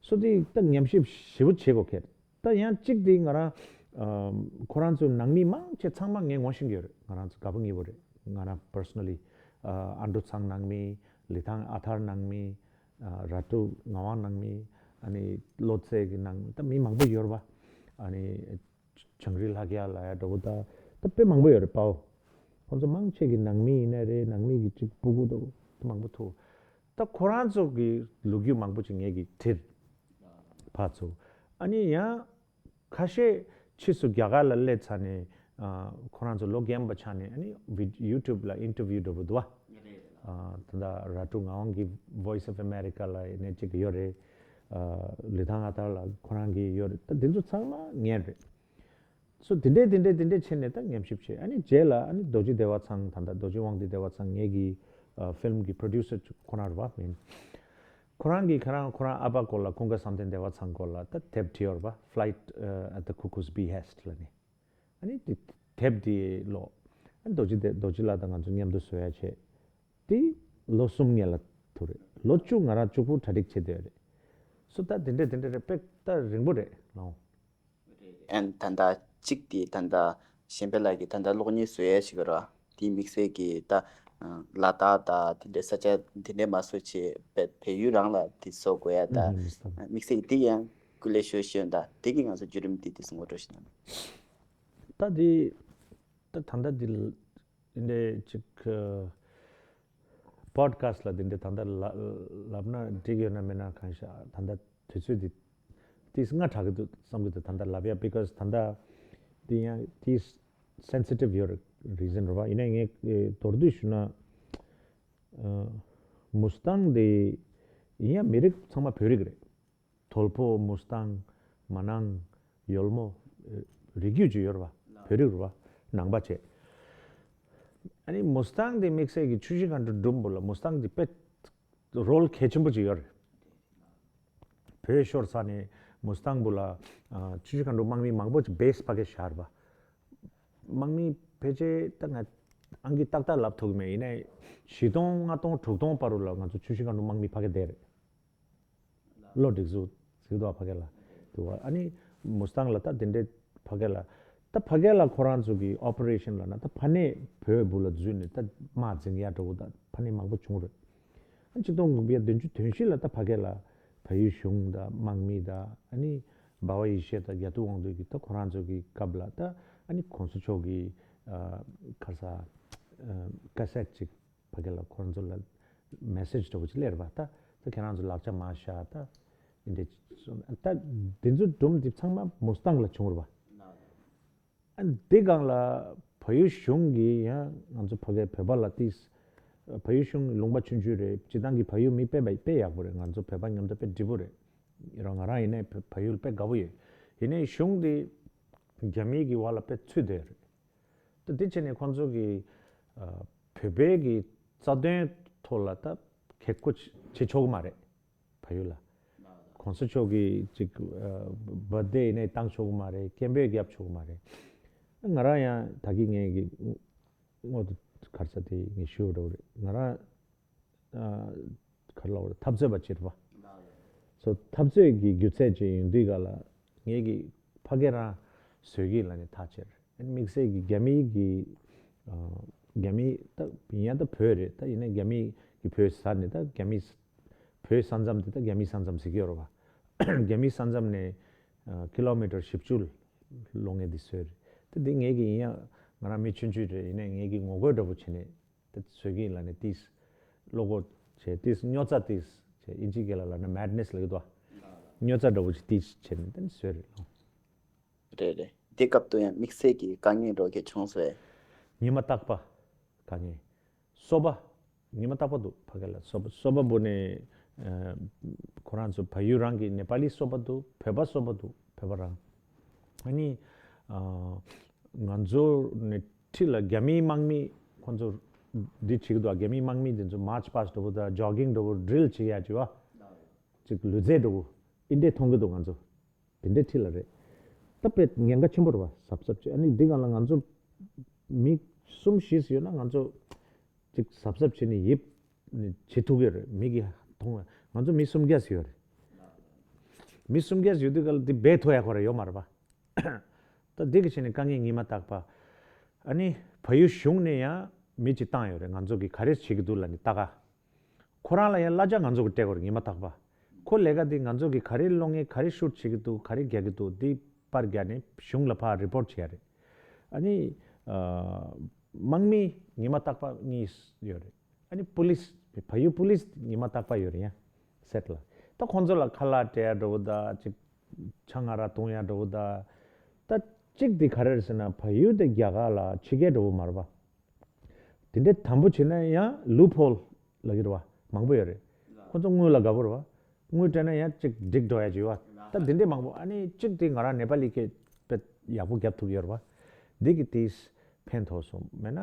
སོ་དེ་ད་ཉམས་ཞིབ་ཞེ་པོ་བྱེད་དགོས་ཁེལ། ད་ཡང་གཅིག་དེ་ང་རང་ཨམ་ཁོ་རང་ཚོའི་ནང་མི་མང་ཆེ་ཚང་མ་ངས་ངོ་ཤེས་ཀྱི་ཡོད་རེད། ང་རང་ཚོ་དགའ་པོ་ཉེ་པོ་རེད། ང་རང་པར་སོ་ནལ་ལི་ཨ་འབྲུ་ཚང་ནང་མི། ལི་ཐང་ཨ་ཐར་ནང་མི། ཨ་ར་ཏུ་ངག་དབང་ནང་མི། ཨ་ནི་བློ་རྩེ་གི་ནང་ད་མི་མང་པོ་ཡོད་རེད་པ། ཨ་ནི་བྱང་རི་ལྷ་རྒྱལ་ལ་ཡ་འགྲོ་བོ་ད་ད་དཔེ་མང་པོ་ཡོད་རེད་པའོ། ཁོང་ཚོ་མང་ཆེ་གི་ནང་མི་ཡིན་ན་རེད། ནང་མི་གི་གཅིག་སྤུ་གུ་འགྲོ་བོ་ད་མང་པོ་ཐུག་ད་ཁོ་རང་ཚོ་གི་ལོ་རྒྱུས་མང་པོ་ཅིག་ངས་གི་དྲིས་ཕར་ཚུར། ཨ་ནི་ཡང་ཁ་ཤས་ཕྱིས་སུ་རྒྱ་གར་ལ་སླེབས་ཚར་ནས་ཨ་ཁོ་རང་ཚོ་ལོ་རྒན་པ་ཆགས་ནས་ཨ་ནི་བི་ཡུ་ཊུབ་ལ་ཨིན་ཊར་བིའུ་འགྲོ་བོ་འདུག་བ། ཨ་ད་ལྟ་ར་ཏུ་ངག་དབང་གི་Voice of America་ལ་ནས་གཅིག་ཡོད་རེད། ཨ་ལི་ཐང་ཨ་ཐར་ལ་ཁོ་རང་གི་ཡོད་རེད། ད་དེ་ཚོ་ཚང་མ་ངན་རེད། སོ་དེ་འདྲས་དེ་འདྲས་དེ་འདྲས་བྱས་ནས་ད་ཉམས་ཞིབ་བྱས། ཨ་ནི་རྗེས་ལ་ཨ་ནི་རྡོ་རྗེ་བདེ་བ་ཚང་ད་ལྟ་རྡོ་རྗེ་དབང་འདུས་བདེ་བ་ཚང་ངེད་ཀྱི་ཨ་ཕིལམ་གྱི་པྲོ་ཌིའུ་སར་ཁོ་རང་རེད་བ། མིན་ཁོ་རང་གིས་ཁ་རང་ཁོ་རང་ཨ་ཕ་སྐོར་ལ་ཀུན་དགའ་བསམ་གཏན་བདེ་བ་ཚང་སྐོར་ལ་ད་དེབ་བྲིས་ཡོད་རེད་བ། Flight uh, at the Cuckoo's Behest ལ་ནི། ཨ་ནི་དེ་དེབ་དེ་ཀློག་ཨ་ནི་རྡོ་རྗེ་བདེ་རྡོ་རྗེ་ལགས་དང་ང་ཚོ་མཉམ་དུ་བཟོ་ཡ་བྱས། དེ་ལོ་གསུམ་སྔོན་ལ་ཐུག་རེད། ལོ་བཅུ་ང་རང་གཅིག་པུ་གྲ་སྒྲིག་བྱས་བསྡད་ཡོད་རེད། སོ་ད་དེ་འདྲས་དེ་འདྲས་རེད། དཔེ་ད་རིང་པོ་རེད་ལགས། ཨན་ད་ལྟ་གཅིག་དེ་ད་ལྟ་གཞན་ཕན་ལགས་ཀྱིས་ད་ལྟ་གློག་བརྙན་བཟོ་ཡས་ཞིག་ར་དེའི་དམིགས་བསལ་གྱི་ད་ལ་དྭགས་ད་དེ་འདྲའི་ས་ཆ་དེ་འདྲའི་མ་བཟོ་བྱས་བལ་བལ་ཡུལ་རང་ལ་དེ་བཟོ་དགོས་ཡ་ད་དམིགས་བསལ་གྱི་དེ་ཡང་སྐུ་ལས་ཤོར་ཤོར་ད་དེ་གི་ང་ཚོ་བརྒྱུད་རིམ་དེ་དེ་ཚོ་ངོ་སྤྲོད་ཞིག་གནང་། ད་དེ་ད་ད་ལྟ་དེ་འདྲའི་ཅིག་པོ་ཌི་ཁ་སི་ཊི་ལ་དེ་འདྲའི་ད་ལྟ་ལ་ལབ་ན་འགྲིག་ཡོད་ན་མེད་ན་གང་ཤ་ད་ལྟ་དུས་ཚོད་འདི་ཏིས་སྔ་དྲགས་ཀྱི་འདུག་བསམ་གྱི་འདུག་ད་ལྟ་ལབ་ཡ། because ད་ལྟ་འདི་ཡང་ཏིས་སེན་སི་ཊིབ་ཡོད་རེད། རི་ཛན་རེད་བ། ཡིན་ན་ངས་ཨེ་མདོར་བསྡུས་ཞུ་ན་ཨ་མུ་སི་ཏང་འདི་ཡིན་ཡང་མི་རིགས་ཚང་མ་བོད་རིགས་རེད། དོལ་པོ། མུ་སི་ཏང་། མ་ནང་། ཡོལ་མོ། རིགས་རྒྱུད་ཅིག་ཡོད་རེད་བ། བོད་རིགས་རེད་བ། ནང་པ་བྱས། ཨ་ནི་མུ་སི་ཏང་དེ་དམིགས་བསལ་གྱི་ཆུ་བཞི་སྒང་དྲུག་སྒྲུང་པོ་ལ་མུ་སི་ཏང་དེ་དཔེ་རོལ་གལ་ཆེན་པོ་ཅིག་ཡོད་རེད། བོད་ཤོར་ས་ནས་མུ་སི་ཏང་པོ་ལ་ཨ་ཆུ་བཞི་སྒང་དྲུག་དམག་མི་མང་པོ་ཅིག་བེ་སི་ཕ་གིར་བཞག་རེད་བ། དམག་མི་ཕལ་ཆེར་ད་ང་ཨང་ཀི་ཏག་ཏག་ལབ་ཐུབ་ཀྱི་མེད། ཡིན་ནའི་བཞི་སྟོང་ལྔ་སྟོང་དྲུག་སྟོང་བར་དུ་ལ་ང་ཚོ་ཆུ་བཞི་སྒང་དྲུག་དམག་མི་ཕ་གིར་བསྡད་རེད། བློ་སྒྲིག་འཛུགས་ཟིག་འདུག་ཕ་གི་ལ། དུ་བ་ཨ་ནི་མུ་སི་ཏང་ལ་ད་དེ་འདྲའི་ཕ་གི་ལ། ད་ཕ་གི་ལ་ཁོ་རང་ཚོ་གི་ཨོ་པ་རེ་ཤན་ལ་ན་ད་ཕ་ནས་བོད་སྦུག་ལ་འཛུལ་ནས་ད་དམག་འཛིང་ཡ་འགྲོ་བོ་ད་ཕ་ནས་མང་པོ་བྱུང་རེད། ཨ་ཆིག་སྟོང་དགུ་བརྒྱ་བདུན་ཅུ་དོན་བཞི་ལ་ད་ཕ་གི་ལ་བལ་ཡུལ་གཞུང་ད་དམག་མི་ད་ཨ་ནི་འབའ་བ་ཡེ་ཤེས་ད་རྒྱ་ཐུབ་དབང་འདུས་ཀྱི་ད་ཁོ་རང་ཚོ་གི་སྐབས་ལ་ད་ཨ་ནི་གོང་ས་མཆོག་གི་ཨ་ཁ་ས་ཨ་ཀ་སེཊ་ཅིག་ཕ་གི་ལ་ཁོ་རང་ཚོ་ལ་མེ་སེ་ཇི་འདྲ་བོ་ཅིག་སླེབས་རེད་པ། ད་ད་ཁྱེད་རང་ཚོ་ལག་ཆ་མར་བཞག་ད་འདི་འདྲ་ད་འདི་ཚོ་སྒྲུང་འདི་ཚང་མ་མུ་སི་ཏང་ལ་བྱུང་རེད་པ། ཨ་འདི་སྒང་ལ་བལ་ཡུལ་གཞུང་གིས་ཡང་ང་ཚོ་ཕ་གི་བོད་པ་ལ་ཏིས་བལ་ཡུལ་གཞུང་ལུང་པ་ཆུང་ཆུང་རེད། སྤྱིར་བཏང་གི་བལ་ཡུལ་མི་དཔེ་དཔེ་ཡག་པོ་རེད། ང་ཚོ་བོད་པ་མཉམ་དུ་དཔེ་འགྲིག་པོ་རེད། ཡིན་རུང་ང་རང་ཡིན་ནའི་བལ་བལ་ཡུལ་དཔེ་དགའ་པོ་ཡོད། ཡིན་ནའི་གཞུང་འདི་རྒྱ་མི་གི་བར་ལ་དཔེ་ཚུད་བསྡད་རེད། ད་དེ་བྱས་ནས་ཁོང་ཚོ་གིས་ཨ་བོད་པའི་གི་རྩ་དོན་ཐོག་ལ་ད་གེགས་བཀོད་བྱེད་ཆོག་གི་མ་རེད། བལ་ཡུལ་ལ་གོང་ས་མཆོག་གི་ཅིག་ཨ་བར་ཐི་ཌེ་ཡིན་ནའི་བཏང་ཆོག་གི་མ་རེད། སྐད་འབོད་རྒྱབ་ཆོག་གི་མ་རེད། ང་རང་ཡང་ད་གི་ངས་གི་སྔོན་དུ་ག་རེ་ཟེར་དེ་ངས་ཞུ་འགྲོ་གི་རེད། ང་རང་ཨ་ག་རེ་ལབ་དགོས་རེད། འཐབ་རྩོད་པ་ཅིག་རེད་པ། སོ་འཐབ་རྩོད་ཀྱི་སྒྱུ་རྩལ་ཅིག་ཡིན་དུས་ག་ལ་ངེད་ཀྱི་ཕ་གི་རང་བཟོས་ཀྱི་ལ་ནི་ཐག་ཆོད་རེད། དམིགས་བསལ་གྱི་རྒྱ་མིའི་གི་ཨ་རྒྱ་མི་ད་ཡིན་ཡང་ད་བོད་རེད། ད་ཡིན་ན་རྒྱ་མི་གི་བོད་ཟེར་ནས་ད་རྒྱ་མི་བོད་ས་མཚམས་དེ་ད་རྒྱ་མི་ས་མཚམས་ཟེར་གྱི་ཡོད་རེད་པ། རྒྱ་མི་ས་མཚམས་ནས་ཨ་ཀི་ལོ་མི་ཊར་བཞི་བཅུ་ལོང་ངེ་འདི་བཟོས་རེད། ད་འདི་ངེད་ཀྱི་ཡིན་ཡང་ང་རང་མི་ཆུང་ཆུང་རེད། ཡིན་ནའི་ངེད་ཀྱི་ངོ་རྒོལ་འདྲ་པོ་བྱས་ནས། དེ་བཟོས་ཀྱི་ལ་ནི་ཏིས་བློ་ཁོག་བྱས་ཏིས་རྙོག་རྩ་ཏིས་ དབྱིན་ཇིའི་སྐད་ལ་ལབ་ན་madness་ལབ་ཀྱི་འདུག་བ། སྨྱོ་རྩ་འདྲ་བོ་ཅིག་དེ་བྱས་ནས་དེ་ནས་བཟོས་རེད། རེད་རེད། དེ་སྐབས་དུ་ཡང་དམིགས་བསལ་གྱི་དཀའ་ངལ་འགྲོ་གི་བྱུང་སོང་བས། ཉི་མ་རྟག་པ་དཀའ་ངལ། སོ་པ། ཉི་མ་རྟག་པ་འདུག་ཕ་གི་ལ་སོ་པ་སོ་པ་བོ་ནས་ཁོ་རང་ཚོ་བལ་ཡུལ་རང་གི་ནེ་པ་ལི་སོ་པ་འདུག་བོད་པ་སོ་པ་འདུག་བོད་པ་རང་། ཨ་ནི་ང་ཚོ་ནས་ཁྲིད་ལ་རྒྱ་མིའི་དམག་མི་ཁོ་ཚོ་འདི་བྱེད་ཀྱི་འདུག་རྒྱ་མིའི་དམག་མི་དེ་ཚོ་march past འགྲོ་བོ་དང་jogging འགྲོ་བོ་drill བྱེད་ཡ་བྱེད་བ། ཅིག་ལུས་རྩལ་འགྲོ་བོ་ཨིན་འདྲས་མཐོང་གི་འདུག་ང་ཚོ། དེ་འདྲའི་ཁྲིད་ལ་རེད། ད་དཔེ་ཉེན་ཁ་ཆེན་པོ་རེད་བ་གཟབ་གཟབ་བྱེད་ཨ་ནི་འདི་གང་ལ་ང་ཚོ་མི་གསུམ་བཞི་ཡོད་ན་ང་ཚོ་ཅིག་གཟབ་གཟབ་བྱེད་ནས་ཡིབ་ནས་བྱེད་ཐུབ་ཀྱི་རེད་མི་གི་མཐོང་བ་ང་ཚོ་མི་གསུམ་བརྒྱ་ཡོད་རེད། མི་གསུམ་བརྒྱ་ཡོད་དུས་ག་ལ་འདི་སྦས་ཐུབ་ཡ་ཁོ་ར་ཡོད་མ་རེད་བ། ད་འདི་གི་བྱས་ནས་དཀའ་ངལ་ཉི་མ་རྟག་པ། ཨ་ནི་བལ་ཡུལ་གཞུང་ནས་ཡང་མི་གཅིག་བཏང་ཡོད་རེད་ང་ཚོ་གི་ག་རེ་བྱེད་ཀྱི་འདུག་ལ་ནི་ལྟ་ག་ཁོ་རང་ལ་ཡང་གླ་ཆ་ང་ཚོ་གི་སྤྲད་དགོས་རེད་ཉི་མ་རྟག་པ། ཁོ་ལས་ཀ་འདི་ང་ཚོ་གི་ག་རེ་སློང་ངེས་ག་རེ་shoot བྱེད་ཀྱི་འདུག་ག་རེ་རྒྱག་གི་འདུག་འདི་པར་རྒྱག་ནས་གཞུང་ལ་ཕར་report བྱེད་ཡ་རེད། ཨ་ནི་དམག་མི་ཉི་མ་རྟག་པ་གཉིས་ཡོད་རེད། ཨ་ནི་police བལ་ཡུལ་police ཉི་མ་རྟག་པ་ཡོད་རེད་ཡ་set ལ། ད་ཁོང་ཚོ་ལ་ཁ་ལག་སྤྲད་ཡ་འགྲོ་བོ་ད་ཅིག་ཆང་ང་ར་བཏུང་ཡ་འགྲོ་བོ་ད། ད་གཅིག་འདི་ག་རེ་རེད་ཟེར་ན་བལ་ཡུལ་དེ་རྒྱ་གར་ལ་ཕྱི་རྒྱལ་འགྲོ་བོ་མ་རེད་པ། དེ་འདྲའི་དམ་པོ་བྱེད་ན་ཡང་loophole ལབ་ཀྱི་རེད་བ། མང་པོ་ཡོད་རེད། ཁོ་ཚོ་དངུལ་ལ་དགའ་པོ་རེད་བ། དངུལ་སྤྲད་ན་ཡང་གཅིག་འགྲིག་འགྲོ་ཡ་ཅིག་ཡོད་བ། ད་དེ་འདྲའི་མང་པོ་ཨ་ནི་གཅིག་དེ་ང་རང་ནེ་པ་ལི་སྐད་དཔེ་ཡག་པོ་རྒྱབ་ཐུབ་ཡོད་རེད་བ། འདི་གི་དེས་ཕན་ཐོགས་སོང་མེད་ན།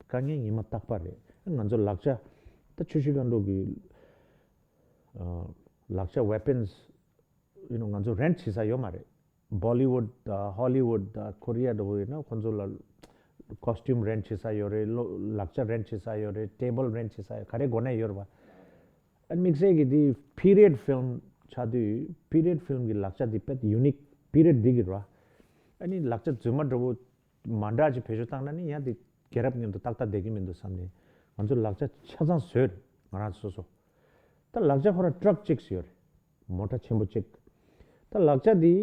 དཀའ་ངལ་ཉི་མ་རྟག་པ་རེད། ང་ཚོ་ལག་ཆ་ད་ཆུ་བཞི་སྒང་དྲུག་གི་ལག་ཆ་weapons you know ང་ཚོ་rent བྱེད་ས་ཡོད་མ་རེད། Bollywood དང་Hollywood དང་Korea འགྲོ་བོ་ཡིན་ན་ཁོ་ཚོ་ལ་costume rent བྱེད་ས་ཡོད་རེད། ལོ་ལག་ཆ་rent བྱེད་ས་ཡོད་རེད། table rent བྱེད་ས་ཡོད་ག་རེ་དགོས་ན་ཡོད་རེད་བ། ཨ་དམིགས་བསལ་གྱི་དེ་period film ཆགས་དུས་period film གི་ལག་ཆ་དེ་དཔེ་unique period འདི་གི་རེད་བ། ཨ་ནི་ལག་ཆ་རྫུན་མ་འགྲོ་བོ་མ་འདྲ་ཅིག་བེད་སྤྱོད་བཏང་ན་ནི་ཡང་དེ་རྒྱལ་རབས་མཉམ་དུ་ཏག་ཏག་བསྡད་ཀྱི་མི་འདུག་བསམ་ནས་ང་ཚོ་ལག་ཆ་ཆ་ཚང་བཟོས་རེད་ང་རང་ཚོ་སོ་སོ། ད་ལག་ཆ་ཁོ་རང་truck གཅིག་ཡོད་རེད། མོ་ཊ་ཆེན་པོ་གཅིག་ད་ལག་ཆ་འདི་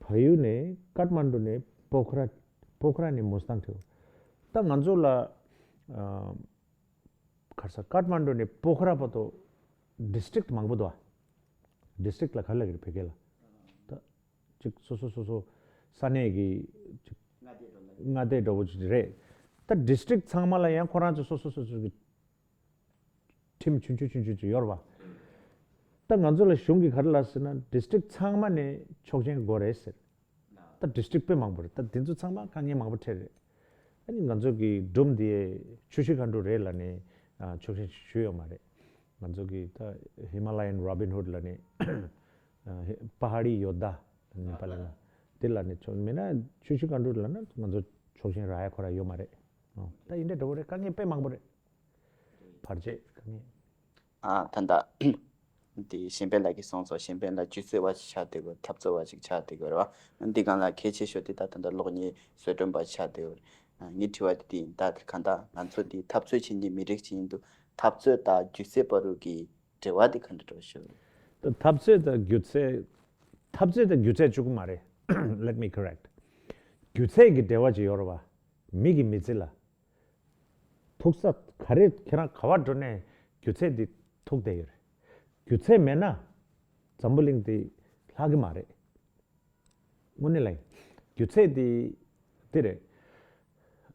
བལ་ཡུལ་ནས་ཀཏ་མན་ཌུ་ནས་པོ་ཁ་ར། པོ་ཁ་ར་ནས་མུ་སི་ཐང་ཁྲིད། ད་ང་ཚོ་ལ་ཨ་ག་རེ་ཟེར་ཀཏ་མན་ཌུ་ནས་པོ་ཁ་ར་བར་དུ་district མང་པོ་འདུག་ཨ། district ལ་ག་རེ་ལབ་ཀྱི་རེད་བོད་སྐད་ལ། ད་གཅིག་སོ་སོ་སོ་སོ་ས་གནས་ཀྱི་གཅིག་མངའ་སྡེ་འདྲ་བོ་ཅིག་རེད། ད་district ཚང་མ་ལ་ཡང་ཁོ་རང་ཚོ་སོ་སོ་སོ་སོ་གི་ཁྲིམས་ཆུང་ཆུང་ཆུང་ཆུང་ཅིག་ཡོད་རེད་བ། ད་ང་ཚོ་ལ་གཞུང་གིས་ག་རེ་ལབ་ཟེར་ན་district ཚང་མ་ནས་ཆོག་མཆན་དགོས་རེད་ཟེར། ད་district དཔེ་མང་པོ་རེད། ད་དེ་ཚོ་ཚང་མ་དཀའ་ངལ་མང་པོ་འཕྲད་རེད། ཨ་ནི་ང་ཚོ་གི་སྒྲུང་དེ་ཆུ་བཞི་སྒང་དྲུག་རེད་ལབ་ནས་ཆོག་མཆན་ཞུས་ཡོད་མ་རེད། ང་ཚོ་གི་ད་Himalayan Robin Hood ལབ་ནས་པ་ཧ་ཌི་ཡོ་དྷ་ནེ་པ་ལི་ལ་དེ་ལབ་ནས་ཆོག་མེད་ན་ཆུ་བཞི་སྒང་དྲུག་ལབ་ན་ང་ཚོ་ཆོག་མཆན་རག་ཡ་ཁོ་ར་ཡོད་མ་རེད། ད་ཡིན་འདྲ་འདྲ་བོ་རེད། དཀའ་ངལ་དཔེ་མང་པོ་རེད། བར་ཆད་དཀའ་ངལ། ཨ་ད་ལྟ་དེ་གཞན་ཕན་ལགས་ཀྱིས་གསུངས་སོང་། གཞན་ཕན་ལགས་སྒྱུ་རྩལ་བ་ཞིག་ཆགས་བསྡད་དགོས། འཐབ་རྩོད་བ་ཞིག་ཆགས་བསྡད་དགོས་རེད་བ། འདི་སྒང་ལ་གལ་ཆེ་ཤོས་དེ་ད་ད་ལྟ་གློག་བརྙན་བཟོ་སྐྲུན་པ་ཆགས་བསྡད་ཡོད་རེད། ངའི་དྲི་བ་དེ་དེ་ཡིན། ད་གང་ལྟར་ང་ཚོ་འདི་འཐབ་རྩོད་བྱེད་མཁན་མི་རིགས་ཅིག་ཡིན་དུས་འཐབ་རྩོད་དང་སྒྱུ་རྩལ་བར་དུ་གི་འབྲེལ་བ་དེ་ག་འདྲ་འདྲ་བོ་ཞིག་རེད། ད་འཐབ་རྩོད་དང་སྒྱུ་རྩལ། འཐབ་རྩོད་དང་སྒྱུ་རྩལ་གཅིག་པུ་མ་རེད། Let me correct. སྒྱུ་རྩལ་གྱི་འབྲེལ་བ་ཅིག་ཡོད་རེད་བ། མི་གི་མི་ཚེ་ལ། ཐུག་ས་ག་རེ་ཁྱེད་རང་ག་བར་འགྲོ་ནས་སྒྱུ་རྩལ་འདི་ཐུག་བསྡད་ཡོད་རེད། སྒྱུ་རྩལ་མེད་ན་འཛམ་བུ་གླིང་འདི་ལྷག་གི་མ་རེད། དངོས་གནས་ལ་སྒྱུ་རྩལ་འདི་འདི་རེད།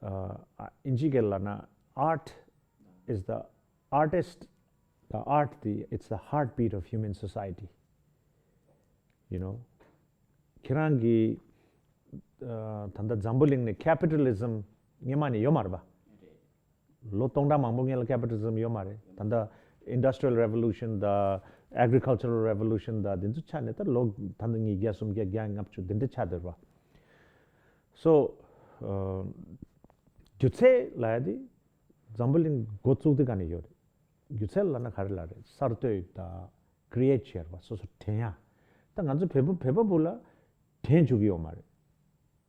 ཨ་ཨིན་ཇི་སྐད་ལ་ན art is the artist, the art the it's the heartbeat of human society. You know, ཁྱེད་རང་གི་ད་ལྟ་འཛམ་བུ་གླིང་ནས་capitalism སྔོན་མ་ནས་ཡོད་མ་རེད་པ། ལོ་སྟོང་ཕྲག་མང་པོ་སྔོན་ལ་capitalism ཡོད་མ་རེད། ད་ལྟ་industrial revolution དང་agricultural revolution དང་དེ་ཚོ་ཆགས་ནས་ད་ལོ་ད་ལྟ་ཉིས་བརྒྱ་སུམ་བརྒྱ་བརྒྱ་ལྔ་བཅུ་དེ་འདྲ་ཆགས་བསྡད་རེད་པ། So སྒྱུ་རྩལ་ལབ་ཡ་དེ་འཛམ་བུ་གླིང་འགོ་བཙུགས་དུས་ག་ནས་ཡོད་རེད། སྒྱུ་རྩལ་ལབ་ན་ག་རེ་ལབ་རེད། གསར་གཏོད་དང་create བྱས་པ་སོ་སོ་དྲན་ཡ། ད་ང་ཚོ་བལ་པོ་བལ་པོ་བུ་ལ་དྲན་བཅུག་གི་ཡོད་མ་རེད།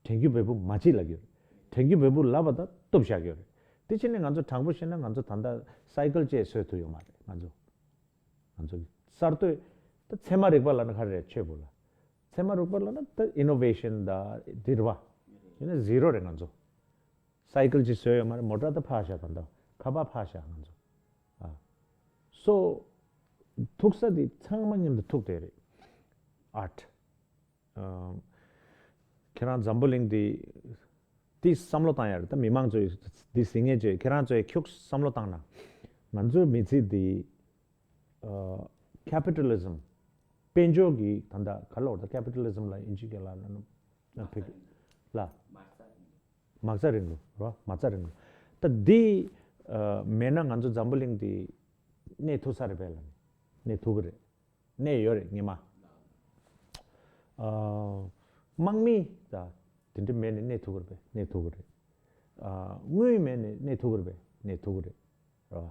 དྲན་རྒྱུ་བལ་པོ་མ་བྱེད་ལབ་ཀྱི་ཡོད་རེད། དྲན་རྒྱུ་བལ་པོ་ལབ་པ་དང་གཏུབ་བཞག་གི་ཡོད་རེད། དེ་བྱས་ནས་ང་ཚོ་དྲང་པོ་བཤད་ན་ང་ཚོ་ད་ལྟ་cycle ཅིག་བཟོས་ཐུབ་ཡོད་མ་རེད། ང་ཚོ་ང་ཚོ་གསར་གཏོད་ད་ཚད་མ་རིག་པ་ལབ་ན་ག་རེ་རེད། ཆོས་པོ་ལ་ཚད་མ་རིག་པ་ལབ་ན་ད་innovation ད་འདི་རེད་པ། ཡིན་ན་zero རེད་ང་ཚོ། cycle ཅིག་བཟོས་ཡོད་མ་རེད། མོ་ཊ་ད་ཕར་བཞག་ད་ལྟ་ཁ་པར་ཕར་བཞག་ང་ཚོ། ཨ། So ཐུག་ས་དེ་ཚང་མ་མཉམ་དུ་ཐུག་བསྡད་རེད། ཨར་ཊི། ཨ། ཁྱེད་རང་འཛམ་བུ་གླིང་འདི་འདི་བསམ་བློ་བཏང་ཡ་རེད། ད་མི་མང་ཚོས་འདི་གཟིགས་མཁན་ཚོས་ཁྱེད་རང་ཚོས་ཁྱུག་བསམ་བློ་བཏང་ན། ང་ཚོའི་མི་ཚེ་འདི། ཨ། ཁེ་པི་ཊ་ལི་ཛམ། དཔལ་འབྱོར་གྱི་ད་ལྟ་ག་ལ་བར་ད་ཁེ་པི་ཊ་ལི་ཛམ་ལ་ཨིན་ཇི་སྐད་ལ་ལ་ནོ། ཕི་ལ། མ་རྩ་རིང་ལུགས་རོ། མ་རྩ་རིང་ལུགས། ད་འདི། ཨ། མེད་ན་ང་ཚོ་འཛམ་བུ་གླིང་འདི་གནས་ཐུབ་ས་རེད་པས་ལ། གནས་ཐུབ་ཀྱི་རེད། གནས་ཡོད་རེད་ངེས་མ། ཨ། དམག་མི་ད་དེ་འདྲ་མེད་ནས་གནས་ཐུབ་ཀྱི་རེད་པས། གནས་ཐུབ་ཀྱི་རེད། ཨ། དངུལ་མེད་ནས་གནས་ཐུབ་ཀྱི་རེད་པས། གནས་ཐུབ་ཀྱི་རེད། རེད་བ།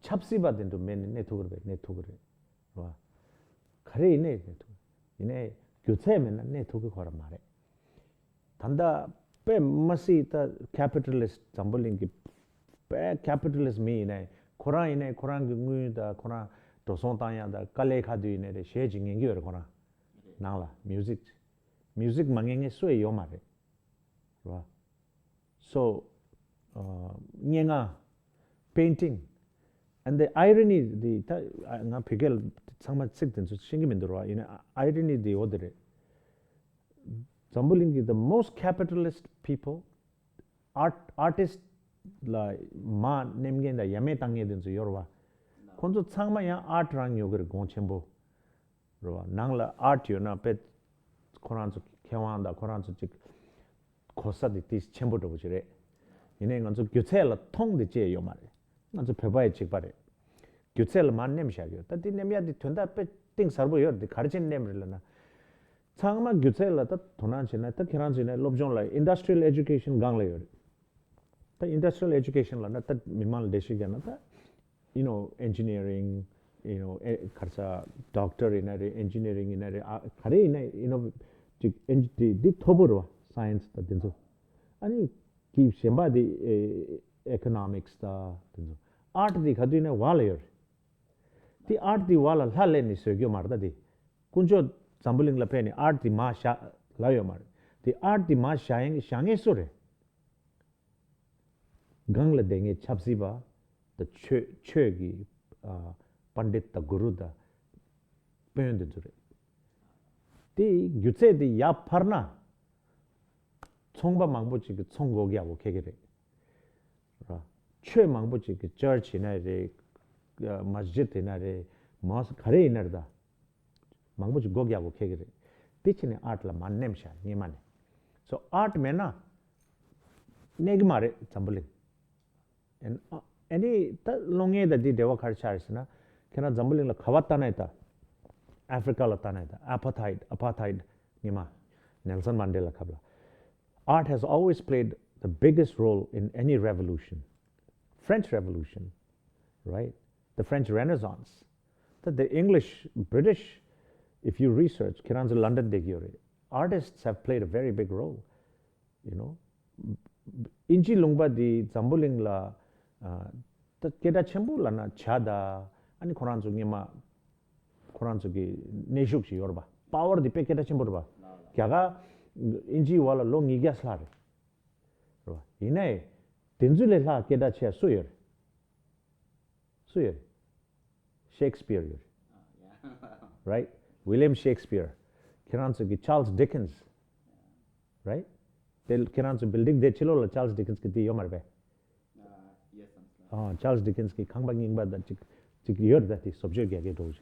ཆབ་སྲིད་པ་དེ་འདྲ་མེད་ནས་གནས་ཐུབ་ཀྱི་རེད་པས། གནས་ཐུབ་ཀྱི་རེད། རེད་བ། ག་རེ་ཡིན་ནའི་གནས་ཐུབ། ཡིན་ནའི་སྒྱུ་རྩལ་མེད་ན་གནས་ཐུབ་ཀྱི་ཁོ་རང་མ་རེད། ད་ལྟ་དཔེ་མ་སྲིད་ད་ཁེ་པི་ཊ་ལི་སི་ཊི། འཛམ་བུ་གླིང་གི་དཔེ་ཁེ་པི་ཊ་ལི་སི་ཊི་མི་ཡིན་ནའི་ཁོ་རང་ཡིན་ནའི་ཁོ་རང་གི་དངུལ་དང་ཁོ་རང་འགྲོ་སོང་བཏང་ཡ་དང་དཀའ་ལས་ཁག་དུས་ཡིན་ནའི་རེད། གཞས་ཅིག་ཉན་གྱི་ཡོད་རེད། ཁོ་རང་ནང་ལ་མིའུ་ཟིག་མིའུ་ཟིག་མ་ཉན་མཁན་སུ་ཡང་ཡོད་མ་རེད། རེད་བ། So, ཨ། སྙན་ངག painting and the irony དེ་ད་ང་བོད་སྐད་ལ་ཚང་མ་ཚིག་དེ་ཚོ་ཤེས་ཀྱི་མི་འདུག་ར། ཡིན་ན་irony དེ་འོ་དེ་རེད། འཛམ་བུ་གླིང་གི་the most capitalist people, art, artist ལ་མར་མནན་མཁན་དང་ཡ་མེད་བཏང་མཁན་དེ་ཚོ་ཡོད་རེད་བ། ཁོང་ཚོ་ཚང་མ་ཡང་ཨར་ཊི་རང་ཉོ་གི་རེད། གོང་ཆེན་པོ། རེད་བ། ནང་ལ་ཨར་ཊི་ཡོད་ན་དཔེ་ཁོ་རང་ཚོ་མཁས་དབང་དང་ཁོ་རང་ཚོ་ཅིག་གོ་ས་དེ་ཏིས་ཆེན་པོ་འདྲ་པོ་ཅིག་རེད། ཡིན་ནའི་ང་ཚོ་སྒྱུ་རྩལ་ལ་མཐོང་དེ་ཅི་ཡང་ཡོད་མ་རེད། ང་ཚོ་བོད་པ་ཡི་གཅིག་པ་རེད། སྒྱུ་རྩལ་ལ་མར་མནན་བཞག་ཡོད། ད་དེ་མནན་ཡ་དེ་དོན་དག་དཔེ་གཏིང་ཟབ་པོ་ཡོད་རེད། དེ་ག་རེ་བྱས་མནན་རེད་ལབ་ན། ཚང་མ་སྒྱུ་རྩལ་ལ་ད་དོ་སྣང་བྱས་ན། ད་ཁྱེད་རང་ཚོ་ཡིན་ན་སློབ་སྦྱོང་ལ་industrial education སྒང་ལ་ཡོད་རེད། ད་industrial education ལབ་ན་ད་མི་མང་ལ་འགྲེལ་བཤད་རྒྱག་ན་ད། you know, engineering, you know, ཨེ་ག་རེ་ཟ། ཌོག་ཊར་ཡིན་ན་རེད། ཨེན་ཇི་ནི་རིང་ཡིན་ན་རེད། ཨ་ག་རེ་ཡིན་ན། you know, ཅིག་ཨེན་ཇི་དེ་དེ་མཐོ་པོ་རེད་བ། སའེན་སི་དང་དེ་ཚོ། ཨ་ནི་དེ་གཞན་པ་དེ་ཨེ་ཨེ་ཁོ་ནོ་མིག་སི་དང་དེ་ཚོ། ཨར་ཊི་དེ་ག་དུས་ནས་བར་ལ་ཡོད་རེད། དེ་ཨར་ཊི་དེ་བར་ལ་ལྷ་ལས་ནས་བཟོས་རྒྱུ་མ་རེད། ད་དེ་དཀོན་མཆོག་འཛམ་བུ་གླིང་ལ་ཕེབས་ནས་ཨར་ཊི་དེ་མར་བཞག་ལབ་ཡོད་མ་རེད། དེ་ཨར་ཊི་དེ་མར་བཞག་ཡིན་བཞག་མཁན་སུ་རེད། སྒང་ལ་བསྡད་མཁན་ཆབ་སྲིད་པ་དང་ཆོས་ཆོས་ཀྱི་ཨ་པཎ་ཌིད་དང་གུ་རུ་དང་དཔོན་དེ་ཚོ་རེད། དེ་སྒྱུ་རྩལ་དེ་ཡར་འཕར་ན་ཚོང་པ་མང་པོ་ཅིག་གིས་ཚོང་སྒོ་རྒྱག་དགོས་ཁེལ་གི་རེད། ར། ཆོས་མང་པོ་ཅིག་གིས་ཅར་ཆི་ཡིན་ན་རེད། མ་སི་ཇིད་ཡིན་ན་རེད། མོ་སི་ག་རེ་ཡིན་ན་རེད་ད། མང་པོ་ཅིག་སྒོ་རྒྱག་དགོས་ཁེལ་གི་རེད། དེ་ཕྱིན་ནས་ཨར་ཊི་ལ་མར་མནན་བཞག་སྔོན་མ་ནས། སོ་ཨར་ཊི་མེད་ན་གནས་གི་མ་རེད་འཛམ་བུ་གླིང་། ཨ་ཨ་ནི་ད་གློག་བརྙན་དང་དེའི་འབྲེལ་བ་ག་རེ་ཆགས་རེད་ཟེར་ན། ཁྱེད་རང་འཛམ་བུ་གླིང་ལ་ག་བ་ལྟ་ན་ཡིན་ད། ཨ་ཧྥི་རི་ཀ་ལ་ལྟ་ན་ཡིན་ད། ཨ་པ་ཐའིཌ། ཨ་པ་ཐའིཌ་སྔོན་མ། ནེལ་སོན་མན་ཌེ་ལ་སྐབས་ལ། Art has always played the biggest role in any revolution. French Revolution, right? The French Renaissance. That the English, British, if you research, ཁྱེད་རང་ཚོ་ལོན་ཌོན་བསྡད་ཀྱི་ཡོད་རེད། Artists have played a very big role, you know. དབྱིན་ཇི་ལུང་པ་འདི་འཛམ་བུ་གླིང་ལ་ཨ་ད་སྐད་གྲགས་ཆེན་པོ་ལབ་ན་ཇ་དང་། ཨ་ནི་ཁོ་རང་ཚོ་སྔོན་མ་ཁོ་རང་ཚོ་གི་གནས་ཤུགས་ཤིག་ཡོད་རེད་པ། པ་ཝར་འདི་དཔེ་སྐད་གྲགས་ཆེན་པོ་རེད་པ། རྒྱ་གར་དབྱིན་ཇིའི་བར་ལ་ལོ་ཉིས་བརྒྱ་ལྷག་རེད། རེད་པ། ཡིན་ནའི་དེ་ཚོ་ལས་ལྷག་སྐད་གྲགས་ཆེ་བ་སུ་ཡོད་རེད། སུ་ཡོད་རེད། ཤེག་སི་པིར་ཡོད་རེད། རའིཊ། ཝི་ལི་ཡམ་ཤེག་སི་པིར། ཁྱེད་རང་ཚོ་གི་ཅཱལ་སི་ཌི་ཀིན་སི། རའིཊ། དེ་ཁྱེད་རང་ཚོ་བིལ་ཌིང་དེ་ཕྱི་ལོགས་ལ་ཅཱལ་སི་ཌི་ཀིན་སི་གི་དེ་ཡོད་མ་རེད་པས། ཨ་ཅཱལ་སི་ཌི་ཀིན་སི་གི་ཁང་པ་རྙིང་པ་དང་ཅིག་ཅིག་ཡོད་རེད། ད་དེ་བཟོ་བཅོས་རྒྱག་གི་འགྲོ་གི་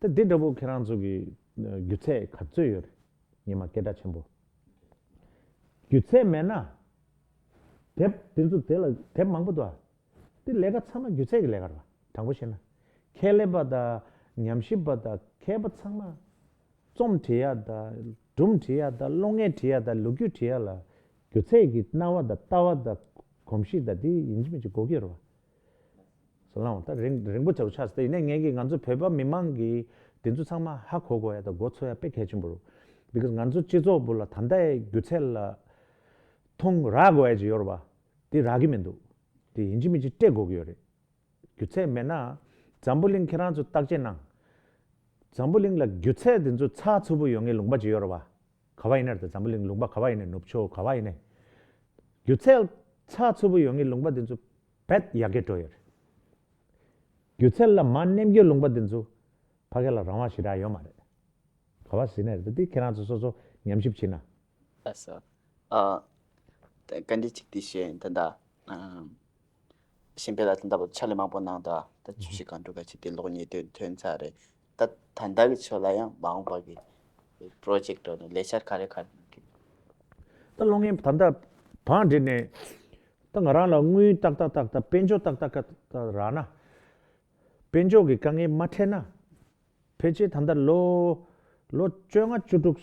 རེད། ད་དེ་འདྲ་པོ་ཁྱེད་རང་ཚོ་གི་སྒྱུ་རྩལ་ག་ཚོད་ཡོད་རེད། སྔོན་མ་སྐད་གྲགས་ཆེན་པོ། སྒྱུ་རྩལ་མེད་ན། དེབ་དེ་ཚོ་དེ་ལ་དེབ་མང་པོ་འདུག་ཨ། དེ་ལས་ཀ་ཚང་མ་སྒྱུ་རྩལ་གྱི་ལས་ཀ་རེད་པ། དྲང་པོ་བཤད་ན། ཁྱད་ལས་པ་དང་ཉམས་ཞིབ་པ་དང་མཁས་པ་ཚང་མ། རྩོམ་བྲིས་ཡ་དང་། སྒྲུང་བྲིས་ཡ་དང་། གློག་བརྙན་བྲིས་ཡ་དང་། ལོ་རྒྱུས་བྲིས་ཡ་ལ། སྒྱུ་རྩལ་གྱི་སྣང་བ་དང་ལྟ་བ་དང་། གོམས་གཤིས་དང་དེ་ཡིན་གཅིག་མིན་གཅིག་དགོས་ཀྱི་རེད་པ། སོ་ལངས་ད་རིང་རིང་པོ་ཆགས་ཆགས་སོང་། ད་ཡིན་ནའི་ངས་ཀྱིས་ང་ཚོ་བོད་པ་མི་མང་གིས་དེ་ཚོ་ཚང་མ་ཧ་གོ་དགོས་ཡ་དང་མགོ་ཚོད་ཡ་དཔེ་གལ་ཆེན་པོ་རེད། Because ང་ཚོ་སྤྱི་ཚོགས་བུ་ལ་ད་ལྟའི་སྒྱུ་རྩལ་ལ་མཐོང་རག་དགོས་ཡ་ཅིག་ཡོད་རེད་པ། དེ་རག་གི་མི་འདུག་དེ་ཡིན་གཅིག་མིན་གཅིག་སྤྲད་དགོས་ཀྱི་ཡོད་རེད། སྒྱུ་རྩལ་མེད་ན། འཛམ་བུ་གླིང་ཁྱེད་རང་ཚོ་བརྟག་དཔྱད་གནང་། འཛམ་བུ་གླིང་ལ་སྒྱུ་རྩལ་དེ་ཚོ་ཚགས་ཚུད་པོ་ཡོད་མཁན་ལུང་པ་ཅིག་ཡོད་རེད་པ། ག་བ་ཡིན་ནའི་རེད། འཛམ་བུ་གླིང་ལུང་པ་ག་བ་ཡིན་ནའི། ནུབ་ཕྱོགས་ག་བ་ཡིན་ནའི། སྒྱུ་རྩལ་ཚགས་ཚུད་པོ་ཡོད་མཁན་ལུང་པ་དེ་ཚོ་རྦད་ཡར་རྒྱས་འགྲོ་ཡོད་རེད། སྒྱུ་རྩལ་ལ་མར་གནོན་རྒྱུའི་ལུང་པ་འདི་ཚོ་ཕ་གི་ལ་རང་དབང་ཞེ་དྲག་ཡོད་མ་རེད། ག་པར་ཟེར་ན་རེད། ད་འདི་ཁྱེད་རང་ཚོ་སོ་སོ་ཉམས་ཞིབ་བྱེད་ན། ལགས་སོ། ཨ། ད་བཀའ་འདྲི་གཅིག་དེ་བཤད་ཡིན། ད་ད་ཨམ། གཞན་པའི་ལ་ད་ལྟ་བར་ཕྱག་ལས་མང་པོ་གནང་དང་། ད་བཅུ་བཞི་སྒང་དྲུག་ག་ཅིག་དེ་གློག་བརྙན་ཐོན་ཐོན་ཚར་རེད། ད་ད་ལྟ་གི་ཆོས་ལ་ཡང་མ་འོངས་པ་གི་པྲོ་ཇེཀ་འགྲོ་ནས་ལས་འཆར་ག་རེ་ག་རེ་གནང་གི། ད་གློག་བརྙན་ད་ལྟ་བང་སྒྲིག་ནས། ད་ང་རང་ལ་དངུལ་ཏག་ཏག་ཏག་ཏག་དཔལ་འབྱོར་ཏག་ཏག་ཏག་ཏག་རག་ན། དཔལ་འབྱོར་གྱི་དཀའ་ངལ་མ་འཕྲད་ན། ཕལ་ཆེར་ད་ལྟ་ལོ་ལོ་བཅོ་ལྔ་བཅུ་དྲུག་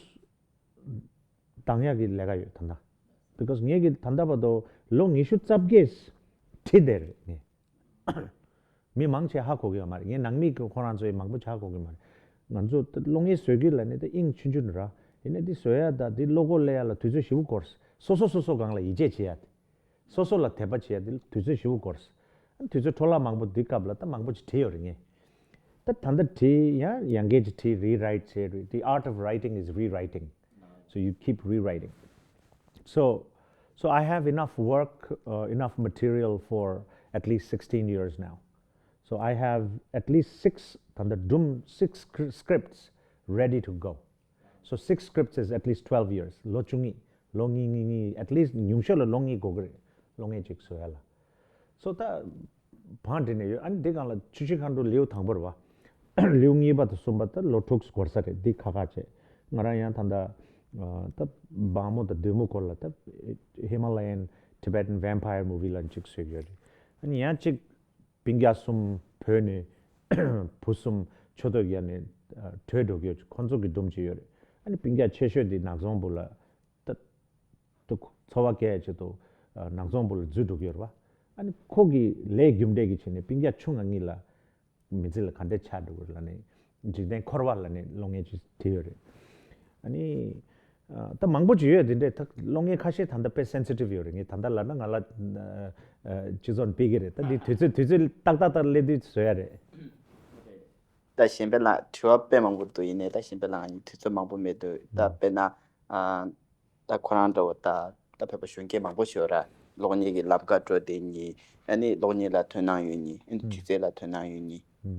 འདང་ཡག་གི་ལས་ཀ་ཡོད་ད་ལྟ། Because ངས་གི་ད་ལྟ་བར་དུ་ལོ་ཉི་ཤུ་རྩ་བརྒྱད་བྲིས་བསྡད་རེད་ངས། མི་མང་ཆེ་ཧ་གོ་གི་ཡོད་མ་རེད། ངའི་ནང་མི་གི་ཁོ་རང་ཚོའི་མང་པོ་ཆེ་ཧ་གོ་གི་མ་རེད། ང་ཚོ་ད་གློག་བརྙན་བཟོ་རྒྱུ་ལ་ནི་ད་དབྱིངས་ཆུང་ཆུང་རེད། ཡིན་ནའི་འདི་བཟོ་ཡ་ད་འདི་ལོ་གོ་སླེབས་ཡ་ལ་དུས་ཚོད་ཞེ་པོ་འགོར། སོ་སོ་སོ་སོ་སྒང་ལ་ཡིད་ཆེས་བྱེད་ཡ་དེ། སོ་སོ་ལ་དད་པ་བྱེད་ཡ་དེ་དུས་ཚོད་ཞེ་པོ་འགོར། ཨ་ནི་དུས་ཚོད་འཕྲོ་བརླག་མང་པོ་འདི་སྐབས་ལ་ད་མང་པོ་ཅིག་བྲིས་ཡོད་རེད་ངས། ད་ད་ལྟ་བྲིས་ཡང་ཡང་བསྐྱར་ཅིག་བྲིས། rewrite བྱས་རེད། The art of writing is rewriting. So you keep rewriting. So, so I have enough work, uh, enough material for at least sixteen years now. So I have at least six, ད་ལྟ་སྒྲུང་six scri- scripts ready to go. So six scripts is at least twelve years. ལོ་བཅུ་གཉིས། ལོ་གཉིས་གཉིས་གཉིས། at least ཉུང་ཤོས་ལ་ལོ་གཉིས་འགོར་གི་རེད། གློག་བརྙན་གཅིག་བཟོ་ཡ་ལ། So ད་བང་སྒྲིག་ནས་ཡོད། ཨ་ནི་འདི་སྒང་ལ་བཅུ་བཞི་སྒང་དྲུག་ལེའུ་དང་པོ་རེད་བ། ལེའུ་གཉིས་པ་དང་གསུམ་པ་ད་ལོ་དྲུག་འགོར་ས་རེད། འདི་ཁག་ཁག་བྱས། ང་རང་ཡང་ད་ལྟ་ཨ་ད་སྦྲང་མ་དང་གདོང་མ་སྐོར་ལ་ད་Himalayan Tibetan vampire movie ལབ་ཅིག་བཟོས་ཡོད་རེད། ཨ་ནི་ཡང་གཅིག་སྤུན་ཀྱག་གསུམ་བོད་ནས་བུ་གསུམ་ཆུ་ཐོག་ཡར་ནས་ཨ་བྲོས་འགྲོ་གི་ཡོད། ཁོང་ཚོ་གི་སྒྲུང་ཅིག་ཡོད་རེད། ཨ་ནི་སྤུན་ཀྱག་ཆེ་ཤོས་འདི་ནག་ཚོང་བུ་ལ་ད་ད་འཚོ་བ་སྐྱེལ་ཡ་ཆེད་དུ་ཨ་ནག་ཚོང་བུ་ལ་འཛུལ་འགྲོ་གི་ཡོད་རེད་བ། ཨ་ནི་ཁོ་གི་ལས་རྒྱུ་འབྲས་ཀྱི་ཆེད་ནས་སྤུན་ཀྱག་ཆུང་ང་གཉིས་ལ་མི་ཚེ་ལ་ག་འདྲས་ཆགས་འགྲོ་གི་རེད་ལབ་ནས། འཇིག་རྟེན་འཁོར་བ་ལབ་ནས་གློག་བརྙན་ཅིག་བྲིས་ཡོད་རེད། ཨ་ནི་ཨ་ད་མང་པོ་ཅིག་ཡོད། དེ་འདྲས་ད་གློག་བརྙན་ཁ་ཤས་ད་ལྟ་དཔེ་sensitive ཡོད་རེད། ངས་ད་ལྟ་ལབ་ན་ང་ལ་ཨ་ཨ་སྤྱི་ཚོགས་ཕུད་ཀྱི་རེད། ད་འདི་དུས་ཚོད་དུས་ཚོད་ཏག་ཏག་ཏག་སླེབས་དུས་བཟོ་ཡ་རེད། ད་གཞན་པའི་ལ་དྲི་བ་དཔེ་མང་པོ་འདུག་ཡིན་ནའི་ད་གཞན་པའི་ལ་ང་གཉིས་དུས་ཚོད་མང་པོ་མེད་འདུག་ད་དཔེར་ན་ཨ་ད་ཁོ་རང་འདྲ་བོ་ད་ད་བོད་པ་གཞོན་སྐྱེས་མང་པོ་ཞིག་ཡོད་ར། གློག་བརྙན་གྱི་ལམ་ཁ་འགྲོ་བསྡད་མཁན། ཨ་ནི་གློག་བརྙན་ལ་དོ་སྣང་ཡོད་མཁན། ཨ་ནི་སྒྱུ་རྩལ་ལ་དོ་སྣང་ཡོད་མཁན།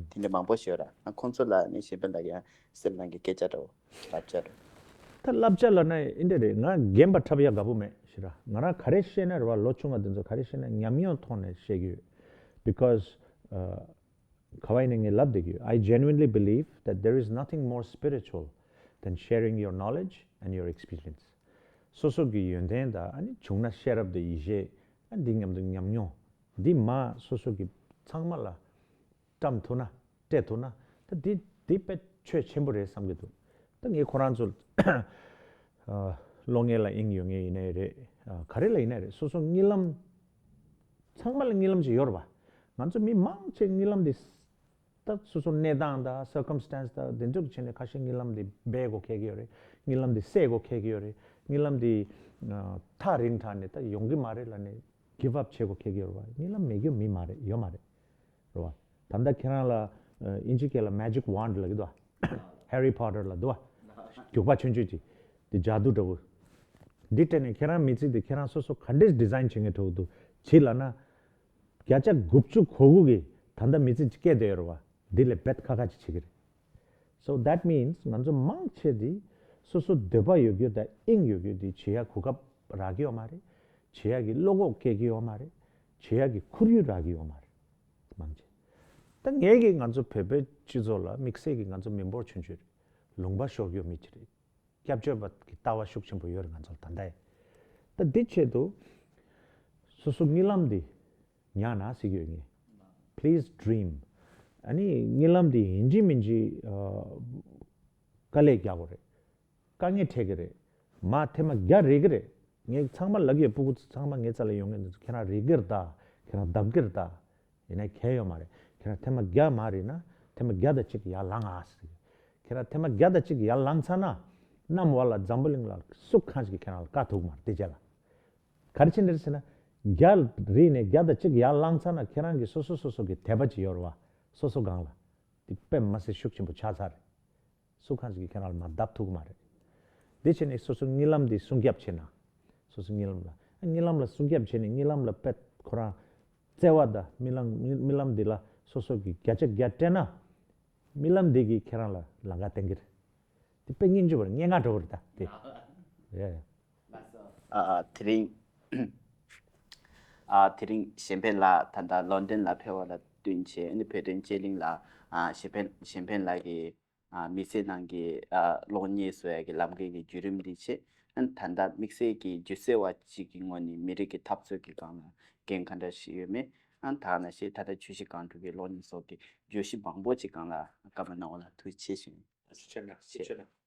དེ་འདྲ་མང་པོ་ཞིག་ཡོད་ར། ཨ་ཁོང་ཚོ་ལ་ནི་གཞན་པའི་ལ་ཡང་སེམས་ནང་གི་སྐད་ཆ་འདྲ་བོ་བསླབ་བྱ་འདྲ་བོ། ད་བསླབ་བྱ་ལབ་ན་འདི་འདྲ་རེད། ང་རྒན་པ་འཁྲབ་ཡ་དགའ་པོ་མེད་ཤི་ར། ང་རང་ག་རེ་བཤད་ན་རེད་བ། ལོ་ཆུང་བ་འདི་ཚོ་ག་རེ་བཤད་ན་ཉམས་མྱོང་ཐོག་ནས་བཤད་ཀྱི་ཡོད། Because ཨ་ག་བ་ཡིན་ནའི་ངས་ལབ་བསྡད་ཀྱི་ཡོད། I genuinely believe that there is nothing more spiritual than sharing your knowledge and your experience. སོ་སོ་གི་ཡོན་ཏན་དང་། ཨ་ནི་བྱུང་ན་ཤེས་རབ་དང་ཡིད་ཆེས། ཨ་འདི་མཉམ་དུ་ཉམས་མྱོང་འདི་མ་སོ་སོ་གི་ཚང་མ་ལ་བཀྲམ་ཐུབ་ན། སྤྲད་ཐུབ་ན། ད་འདི་འདི་དཔེ་ཆོད་ཆེན་པོ་རེད་བསམ་གྱི་འདུག་ད་ངས་ཁོ་རང་ཚོ་ཨ་གློག་བརྙན་ལ་དབྱིངས་ཡོད་མཁན་ཡིན་ནའི་རེད། ཨ་ག་རེ་ལ་ཡིན་ནའི་རེད། སོ་སོ་གཉིད་ལམ། ཚང་མ་ལ་གཉིད་ལམ་ཅིག་ཡོད་རེད་པ། ང་ཚོ་མི་མང་ཆེ་གཉིད་ལམ་འདི་ད་སོ་སོ་གནས་སྟངས་དང་circumstance དང་དེ་ཚོ་གི་ཆ་ནས་ཁ་ཤས་གཉིད་ལམ་འདི་སྦས་དགོས་འཁེལ་གྱི་ཡོད་རེད། གཉིད་ལམ་འདི་སད་དགོས་འཁེལ་གྱི་ཡོད་རེད། གཉིད་ལམ་འདི་ཨ་ཐག་རིང་དྲགས་ནས་ད་ཡོང་གི་མ་རེད་ལབ་ནས་give up བྱེད་དགོས་འཁེལ་གྱི་ཡོད་རེད་པ། གཉིད་ལམ་མེད་རྒྱུ་མི་མ་རེད། ཡོད་མ་རེད། རེད་བ། ད་ལྟ་ཁྱེད་རང་ལ་ཨ་དབྱིན་ཇི་སྐད་ལ་magic wand ལབ་ཀྱི་འདུག་བ། Harry Potter ལ་འདུག་བ། རྒྱུག་པ་ཆུང་ཆུང་ཅིག་འདི་ཇ་དུ་འདྲ་བོ། འདི་སྤྲད་ནས་ཁྱེད་རང་མི་ཚེ་འདི་ཁྱེད་རང་སོ་སོ་ག་འདྲས་design བྱེད་མཁན་འདྲ་བོ་འདུག་བྱེད་ལབ་ན། བརྒྱ་ཆ་དགུ་བཅུ་གོ་དགུ་གིས་ད་ལྟ་མི་ཚེ་ཅིག་སྐྱེལ་བསྡད་ཡོད་རེད་བ། འདི་ལས་རྦད་ཁག་ཁག་ཅིག་བྱེད་ཀྱི་རེད། So that means ང་ཚོ་མང་ཆེ་འདི་སོ་སོ་འདོད་པ་ཡོད་རྒྱུ་དང་དབྱིངས་ཡོད་རྒྱུ་འདི་བྱེད་ཡ་གོ་སྐབས་རག་གི་ཡོད་མ་རེད། བྱེད་ཡ་གི་བློ་ཁོག་སྐྱེ་གི་ཡོད་མ་རེད། བྱེད་ཡ་གི་ཁོར་ཡུག་རག་གི་ཡོད་མ་རེད། མང་ཆེ། ད་ངས་གི་ང་ཚོ་བོད་པའི་སྤྱི་ཚོགས་ལ་དམིགས་བསལ་གྱི་ང་ཚོ་མི་འབོར་ཆུང་ཆུང་རེད། ལུང་པ་ཤོར་ཡོད་མི་ཅིག་རེད། སྐྱབས་བཅོལ་བ་གི་ལྟ་བ་ཤུགས་ཆེན་པོ་ཡོད་རེད་ང་ཚོ་ལ་ད་ལྟ་ཡང་། ད་འདི་ཆེད་དུ་སོ་སོ་གཉིད་ལམ་འདི་ཉར་ན་ཟེར་གྱི་ཡོད་ངས། Please dream. ཨ་ནི་གཉིད་ལམ་འདི་ཡིན་གཅིག་མིན་གཅིག་ཨ་དཀའ་ལས་རྒྱག་དགོས་རེད། དཀའ་ངལ་འཕྲད་ཀྱི་རེད། མར་ཐེངས་མ་བརྒྱ་རེག་གི་རེད། ངས་ཚང་མ་ལབ་ཀྱི་ཡོད། སྤུ་གུ་ཚོ་ཚང་མ་ངའི་རྩ་ལ་ཡོང་མཁན་འདི་ཚོ་ཁྱེད་རང་རེག་གི་རེད་ད། ཁྱེད་རང་བརྡབ་ཀྱི་རེད་ད། ཡིན་ནའི་གལ་ཡོད་མ་རེད། ཁྱེད་རང་ཐེངས་མ་བརྒྱ་མ་རེག་ན་ཐེངས་མ་བརྒྱ་དང་གཅིག་ཡར་ལངས་ཨ་ཟེར། ཁྱེད་རང་ཐེངས་མ་བརྒྱ་དང་གཅིག་ཡར་ལངས་ཚར་ན། གནམ་འོག་ལ་འཛམ་བུ་གླིང་ལ་སུ་གང་ཞིག་གིས་ཁྱེད་རང་ལ་བཀག་ཐུབ་ཀྱི་མ་རེད། དེ་རྗེས་ལ། ག་རེ་བྱས་ནས་རེད་ཟེར་ན། བརྒྱ་རེག་ནས་བརྒྱ་དང་གཅིག་ཡར་ལངས་ཚར་ན་ཁྱེད་རང་གི་སོ་སོ་སོ་སོ་གི་དད་པ་ཅིག་ཡོད་རེད་བ། སོ་སོ་སྒང་ལ། དེ་དཔེ་མི་སྲིད་ཤུགས་ཆེན་པོ་ཆགས་ཚར་རེད། སུ་གང་ཞིག་གིས་ཁྱེད་རང་ལ་མར་བརྡབ་ཐུབ་ཀྱི་མ་རེད། དེ་བྱས་ནས་སོ་སོ་གཉིད་ལམ་འདི་སྲུང་སྐྱོབ་བྱེད་ན། སོ་སོ་གཉིད་ལམ་ལ། གཉིད་ལམ་ལ་སྲུང་སྐྱོབ་བྱས་ནས་གཉིད་ལམ་ལ་དཔེ་ཁོ་རང་བརྩེ་བ་དང་རྨི་ལམ་རྨི་ལམ་འདི་ལ་ སོ་སོ་གི་བརྒྱ་ཆ་བརྒྱ་སྤྲད་ན། རྨི་ལམ་འདི་གིས་ཁྱེད་རང་ལ་ལམ་ཁ་བསྟན་གྱི་རེད། དེ་དཔེ་སྙིང་རྗེ་པོ་རེད། སྙན་ངག་འདྲ་པོ་རེད་ད་དེ། ཡ་ཡ། ཨ་ཨ་དེ་རིང་། ཨ་དེ་རིང་གཞན་ཕན་ལགས་ད་ལྟ་ལོན་ཌོན་ལ་ཕེབས་པ་ལ་བསྟུན་བྱས་ཨ་ནི་བོད་དོན་དཔྱད་གླེང་ལ་ཨ་གཞན་ཕན་གཞན་ཕན་ལགས་ཀྱིས་ཨ་དམིགས་བསལ་ནང་གི་ཨ་གློག་བརྙན་བཟོ་ཡ་གི་ལམ་ཁའི་གི་བརྒྱུད་རིམ་འདི་བྱས། ཨ་ནི་ད་ལྟ་དམིགས་བསལ་གྱི་སྒྱུ་རྩལ་བ་གཅིག་གི་ངོས་ནས་མི་རིགས་ཀྱི་འཐབ་རྩོད་ཀྱི་སྒང་ལ་འགན་ག་འདྲ་ཞིག་ཡོད་མེད། ཨ་ནི་ད་ག་ནང་བཞིན་ད་ལྟ་བརྗོད་གཞི་སྒང་དྲུག་གི་གློག་བརྙན་སོགས་ཀྱི་བརྗོད་གཞི་མང་པོ་ཅིག་སྒང་ལ་བཀའ་མོལ་གནང་བ་ལ་ཐུགས་རྗེ་ཆེ་ཞུ། ཐུགས་རྗེ་ཆེ།